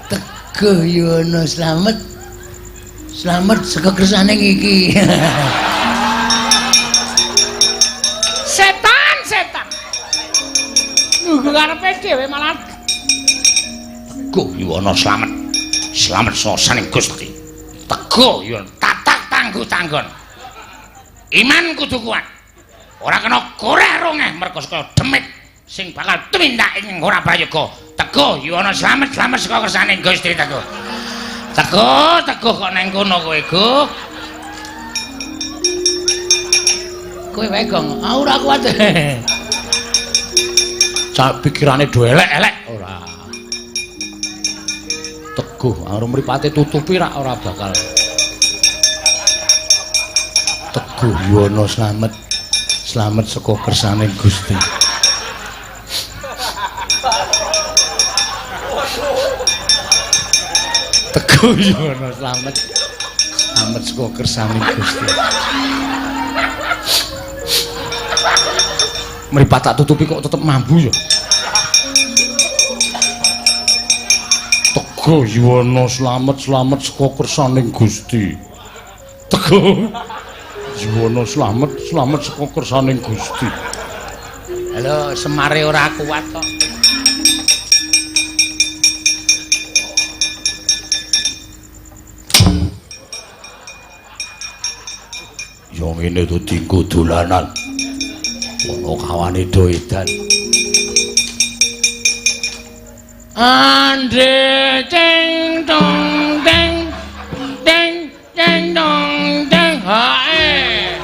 Teguh Yuwana slamet, slamet saka kersane iki. Setan, setan. Nunggu karepe dhewe malah. Teguh Yuwana slamet, slamet saka kersaning Gusti. Teguh Yuwana tatak tangguh tanggon. Iman kudu kuat. Ora kena koreh rongeh merga saka demit sing bakal tumindak ing ora prayoga. Teguh Yuwana slamet, slamet saka kersaning Gusti. Teguh. Teguh, teguh kok nang kono kowe, Guh. Kowe wae, Gong. Aku ora kuat. Cak pikirane do elek-elek ora. Teguh, arep mripate tutupi rak ora bakal. Teguh Yuwana slamet, slamet saka kersane Gusti. Teguh Yuwana slamet, slamet saka kersane Gusti. Mripat tak tutupi kok tetep mambu ya. Teguh Yuwana slamet, slamet saka kersaning Gusti. Teguh Yuwana slamet, slamet saka kersaning Gusti. Halo, Semare ora kuat kok. Ya ngene to dinggo dolanan. Ono kawane do edan. Andre ceng dong deng deng ceng dong deng hae.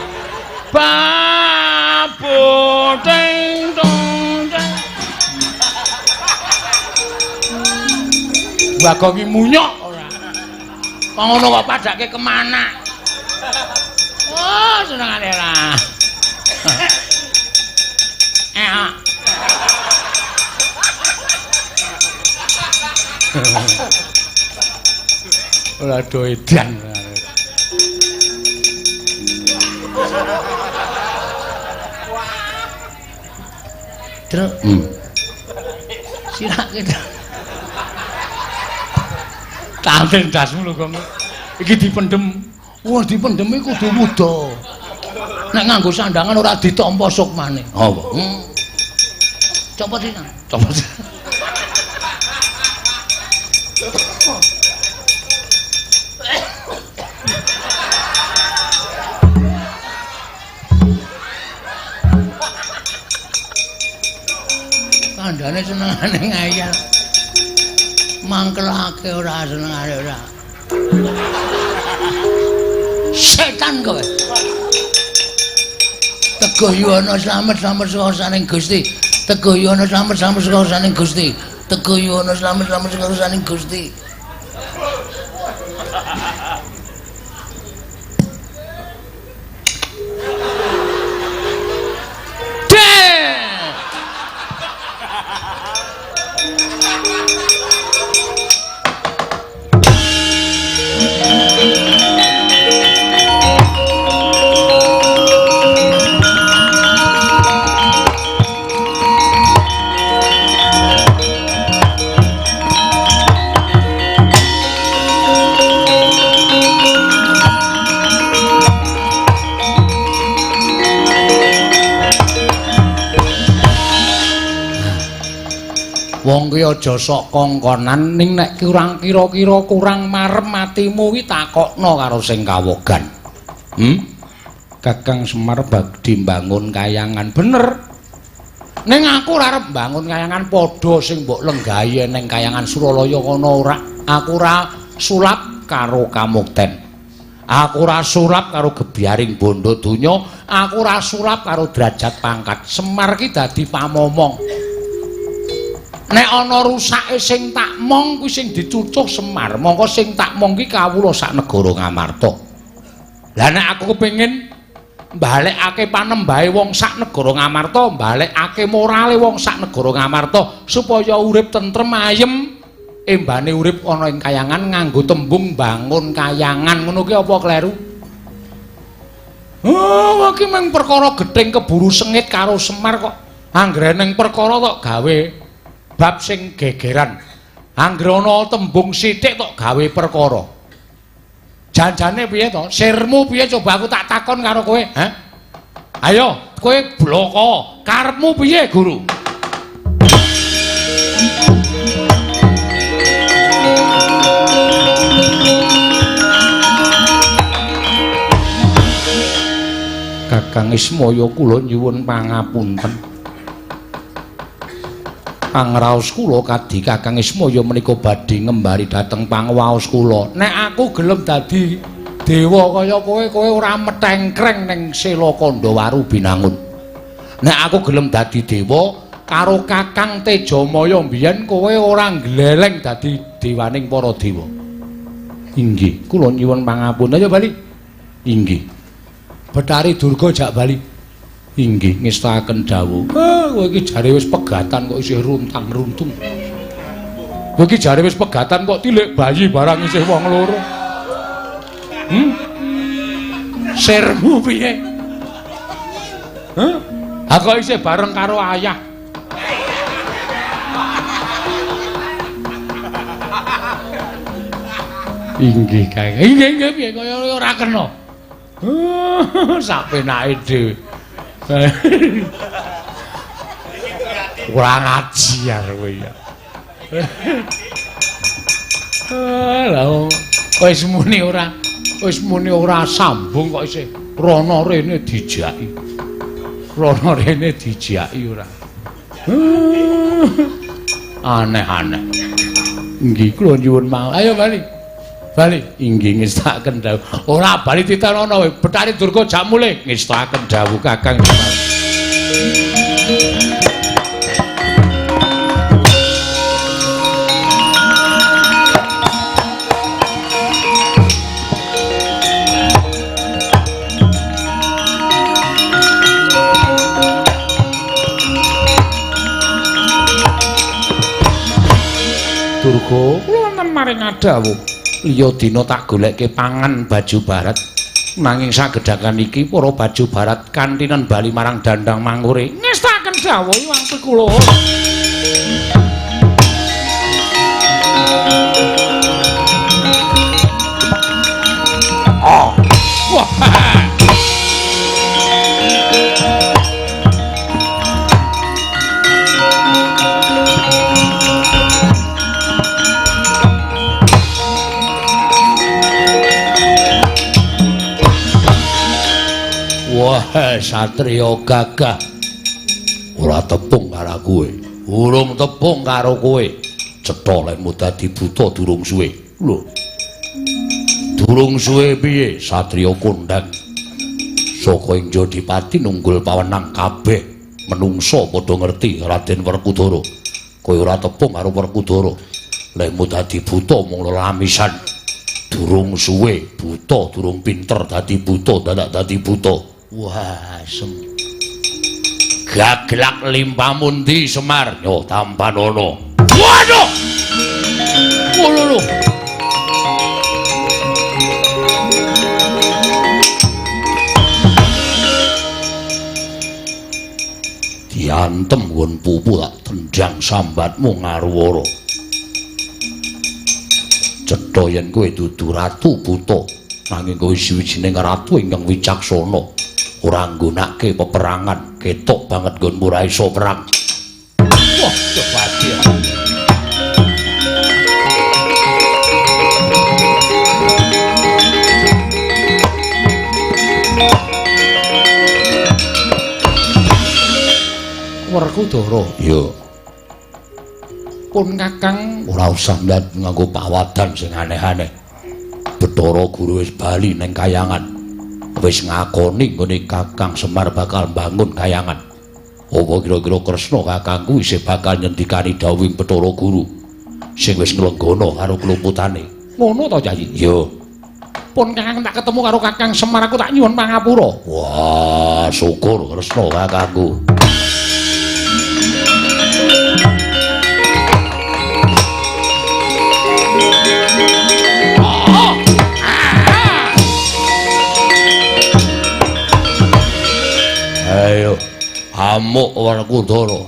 Babu deng dong deng. Bagong iki munyok ora. Kok ngono kok padake kemana? Oh, senengane ora. Ora do edan. Truk. Sirake. Tanten dasmu lho, Gong. Iki dipendhem. Wah, dipendhem iki kudu wuda. Nek nganggo sandangan ora ditampa sukmane. Apa? Copot iki. Copot. Kandhane senengane ngayal. Mangkelake ora senengane ora. Setan kowe. Teguh yuwana slamet slamet saka Gusti. Teguh yuwana slamet slamet saka Gusti. Teguh yuwana slamet slamet saka Gusti. Wong ki aja sok kongkonan ning nek kurang kira-kira kurang marem atimu ki takokno karo sing kawogan. Kakang Semar badhe mbangun kayangan bener. Ning aku ora arep mbangun kayangan padha sing mbok lenggahi ning kayangan Suralaya kono ora. Aku ora sulap karo kamukten. Aku ora sulap karo gebyaring bondo donya, aku ora sulap karo derajat pangkat. Semar ki dadi pamomong. Nek ana rusake sing tak mong kuwi sing dicucuh Semar, mongko sing tak mong ki kawula sak negara Ngamarta. Lah nek aku kepengin mbalekake panembahe wong sak negara Ngamarta, mbalekake morale wong sak negara Ngamarta supaya urip tentrem ayem, embane urip ana ing kayangan nganggo tembung bangun kayangan ngono ki apa kleru? Oh, iki mung perkara gething keburu sengit karo Semar kok. Anggere ning perkara tok gawe bab sing gegeran. Anggere ana tembung sithik tok gawe perkara. Janjane piye to? Sirmu piye coba aku tak takon karo kowe, ha? Ayo, kowe bloko. Karepmu piye, Guru? Kakang Ismaya kula nyuwun pangapunten. Pangraos kula kadhi Kakang Ismaya menika badhe ngembari dhateng pangwaos kula. Nek aku gelem dadi dewa kaya kowe, kowe ora metengkreng ning Sela Kandhawaru Binangun. Nek aku gelem dadi dewa karo Kakang Tejamaya mbiyen kowe ora gleleng dadi dewaning para dewa. Inggih, kula nyuwun pangapunten. Ayo bali. Inggih. Bathari Durga jak bali. Inggih, ngestakaken dawuh. Kowe iki jare wis pegatan kok isih runtang-runtung. Kowe iki jare wis pegatan kok tilik bayi barang isih wong loro. Sirmu piye? Hah? Ha kok isih bareng karo ayah. Inggih, Kang. Inggih, inggih piye kaya ora kena. Sak penake dhewe. Ora ngaji kowe ya. Lah wis muni ora sambung kok isih rono rene dijaki. Rono rene dijaki ora. Aneh-aneh. Nggih kula nyuwun mau. Ayo bali. Bali. Inggih ngestakaken dawuh. Ora bali titenono kowe. Bathari Durga jak mulih ngestakaken dawuh Kakang Semar. Durga, kula wonten maring dawuh. Liya dina tak golekke pangan baju barat. Nanging sagedhakan iki para baju barat kantinan bali marang dandang mangure. Ngestaken dawuh iwang kula. Oh. Wah. Wah, satriya gagah. Ora tepung karo kowe. Urung tepung karo kowe. Cetha lehmu dadi buta durung suwe. Lho. Durung suwe piye satriya kondhang? Saka ing Jodipati nunggul pawenang kabeh menungsa padha ngerti Raden Werkudara. Kowe ora tepung karo Werkudara. Lehmu dadi buta mung lelamisan. Durung suwe buta, durung pinter dadi buta, dadak dadi buta. Wah, asem. Gaglak limpamu ndi Semar? Yo tampanono. Waduh. Lho. Diantem nggon pupu tak tendang sambatmu ngaruwara. Cetha yen kowe dudu ratu buta, nanging kowe siwijining ratu ingkang wicaksana. Ora nggunakake peperangan, ketok banget nggonmu ora iso perang. Wah, kepati. Werkudara, iya. Pun Kakang ora usah ndat nganggo pawadan sing aneh-aneh. Bathara Guru wis bali ning kayangan. Wis ngakoni nggone Kakang Semar bakal mbangun kayangan. Apa kira-kira Kresna kakangku isih bakal nyendikani dawuhing Bathara Guru sing wis nglenggana karo kluputane. Ngono to, Yayi? Iya. Pun Kakang tak ketemu karo Kakang Semar aku tak nyuwun pangapura. Wah, syukur Kresna kakangku. Ayo, amuk Werkudara,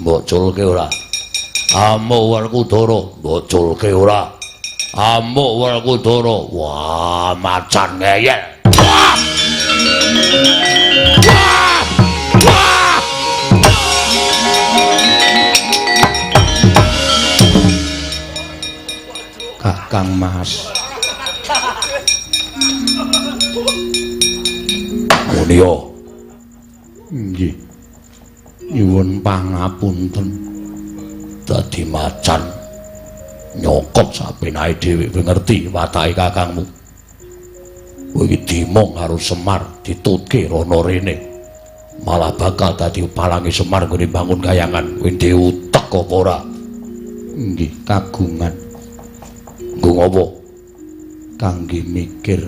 mbok culke ora? Amuk Werkudara, mbok culke ora? Amuk Werkudara, wah macan ngeyel. Wah! Wah! Wah! Kakang Mas. Mulya. Nggih. Nyuwun pangapunten. Dadi macan nyokot sapenake dhewe kowe ngerti watake kakangmu. Kowe iki dimong karo Semar ditutke rono rene. Malah bakal dadi palange Semar nggone bangun kayangan. Kowe ndek utek apa ora? Nggih, kagungan. Nggo ngopo? Kangge mikir.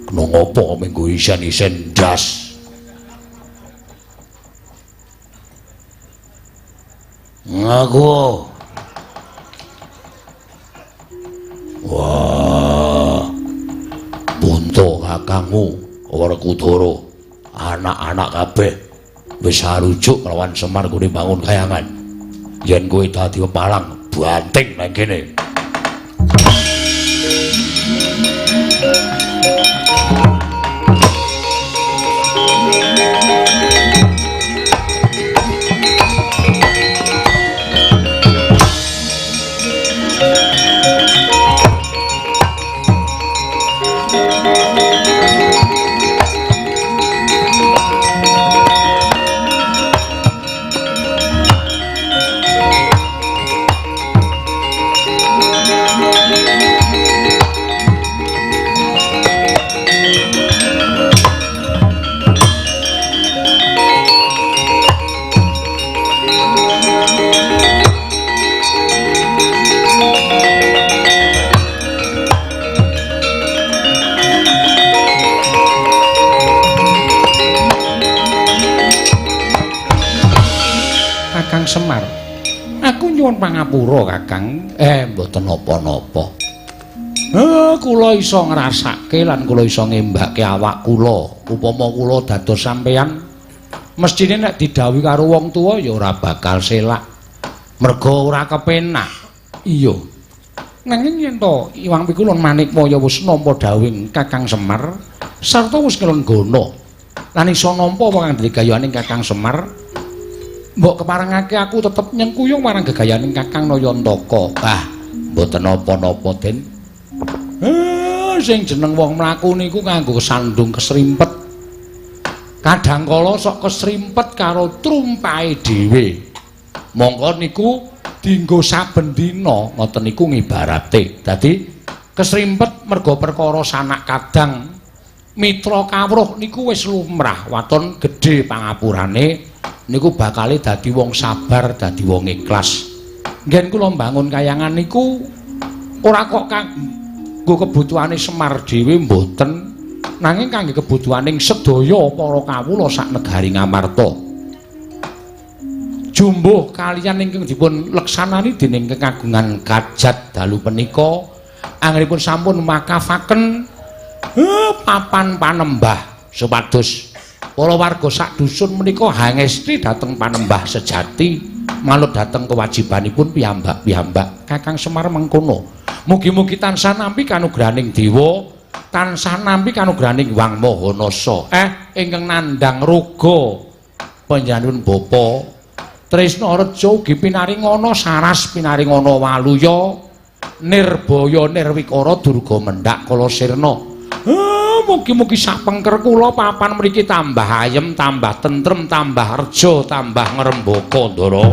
Kena ngopo menggo isen-isen ndas. Ngaku. Wah. Bunto kakangmu Werkudara, anak-anak kabeh wis arujuk lawan Semar nggone bangun kayangan. Yen kowe dadi pepalang, banting nang kene. Nyuwun pangapura, Kakang. Mboten napa-napa. Kula iso ngrasake lan kula iso ngembake awak kula. Upama kula dados sampeyan, mestine nek didhawuhi karo wong tuwa ya ora bakal selak. Merga ora kepenak. Iya. Nanging yen to Iwang Pikul lan Manikmaya wis nampa dhawuhing Kakang Semar sarta wis nglenggana lan iso nampa apa kang digayaning Kakang Semar, mbok keparengake aku tetep nyengkuyung marang gegayaning Kakang Nayantaka. Ah, mboten napa-napa, Den. Sing jeneng wong mlaku niku kanggo sandung kesrimpet. Kadang kala sok kesrimpet karo trumpahe dhewe. Mongko niku dienggo saben dina, ngoten niku ngibarate. Dadi kesrimpet merga perkara sanak kadang mitra kawruh niku wis lumrah, waton gedhe pangapurane niku bakale dadi wong sabar, dadi wong ikhlas. Nggen kula mbangun kayangan niku ora kok kanggo kebutuhane Semar dhewe, mboten, nanging kangge kebutuhaning sedaya para kawula sak negari Ngamarta. Jumbuh kaliyan ingkang dipun leksanani dening kekagungan kajat dalu punika anggenipun sampun makafaken papan panembah supados para warga sak dusun menika hangesti dhateng panembah sejati manut dhateng kewajibanipun piyambak-piyambak. Kakang Semar mengkono. Mugi-mugi tansah nampi kanugrahaning dewa, tansah nampi kanugrahaning Hyang Maha Nasa. Ingkang nandhang roga panjenenganipun Bapa Tresna Reja ugi pinaringana saras, pinaringana waluya, nirbaya nirwikara durga mendhak kala sirna. Mugi-mugi sapengker kula papan mriki tambah ayem, tambah tentrem, tambah reja, tambah ngrembaka, Ndara.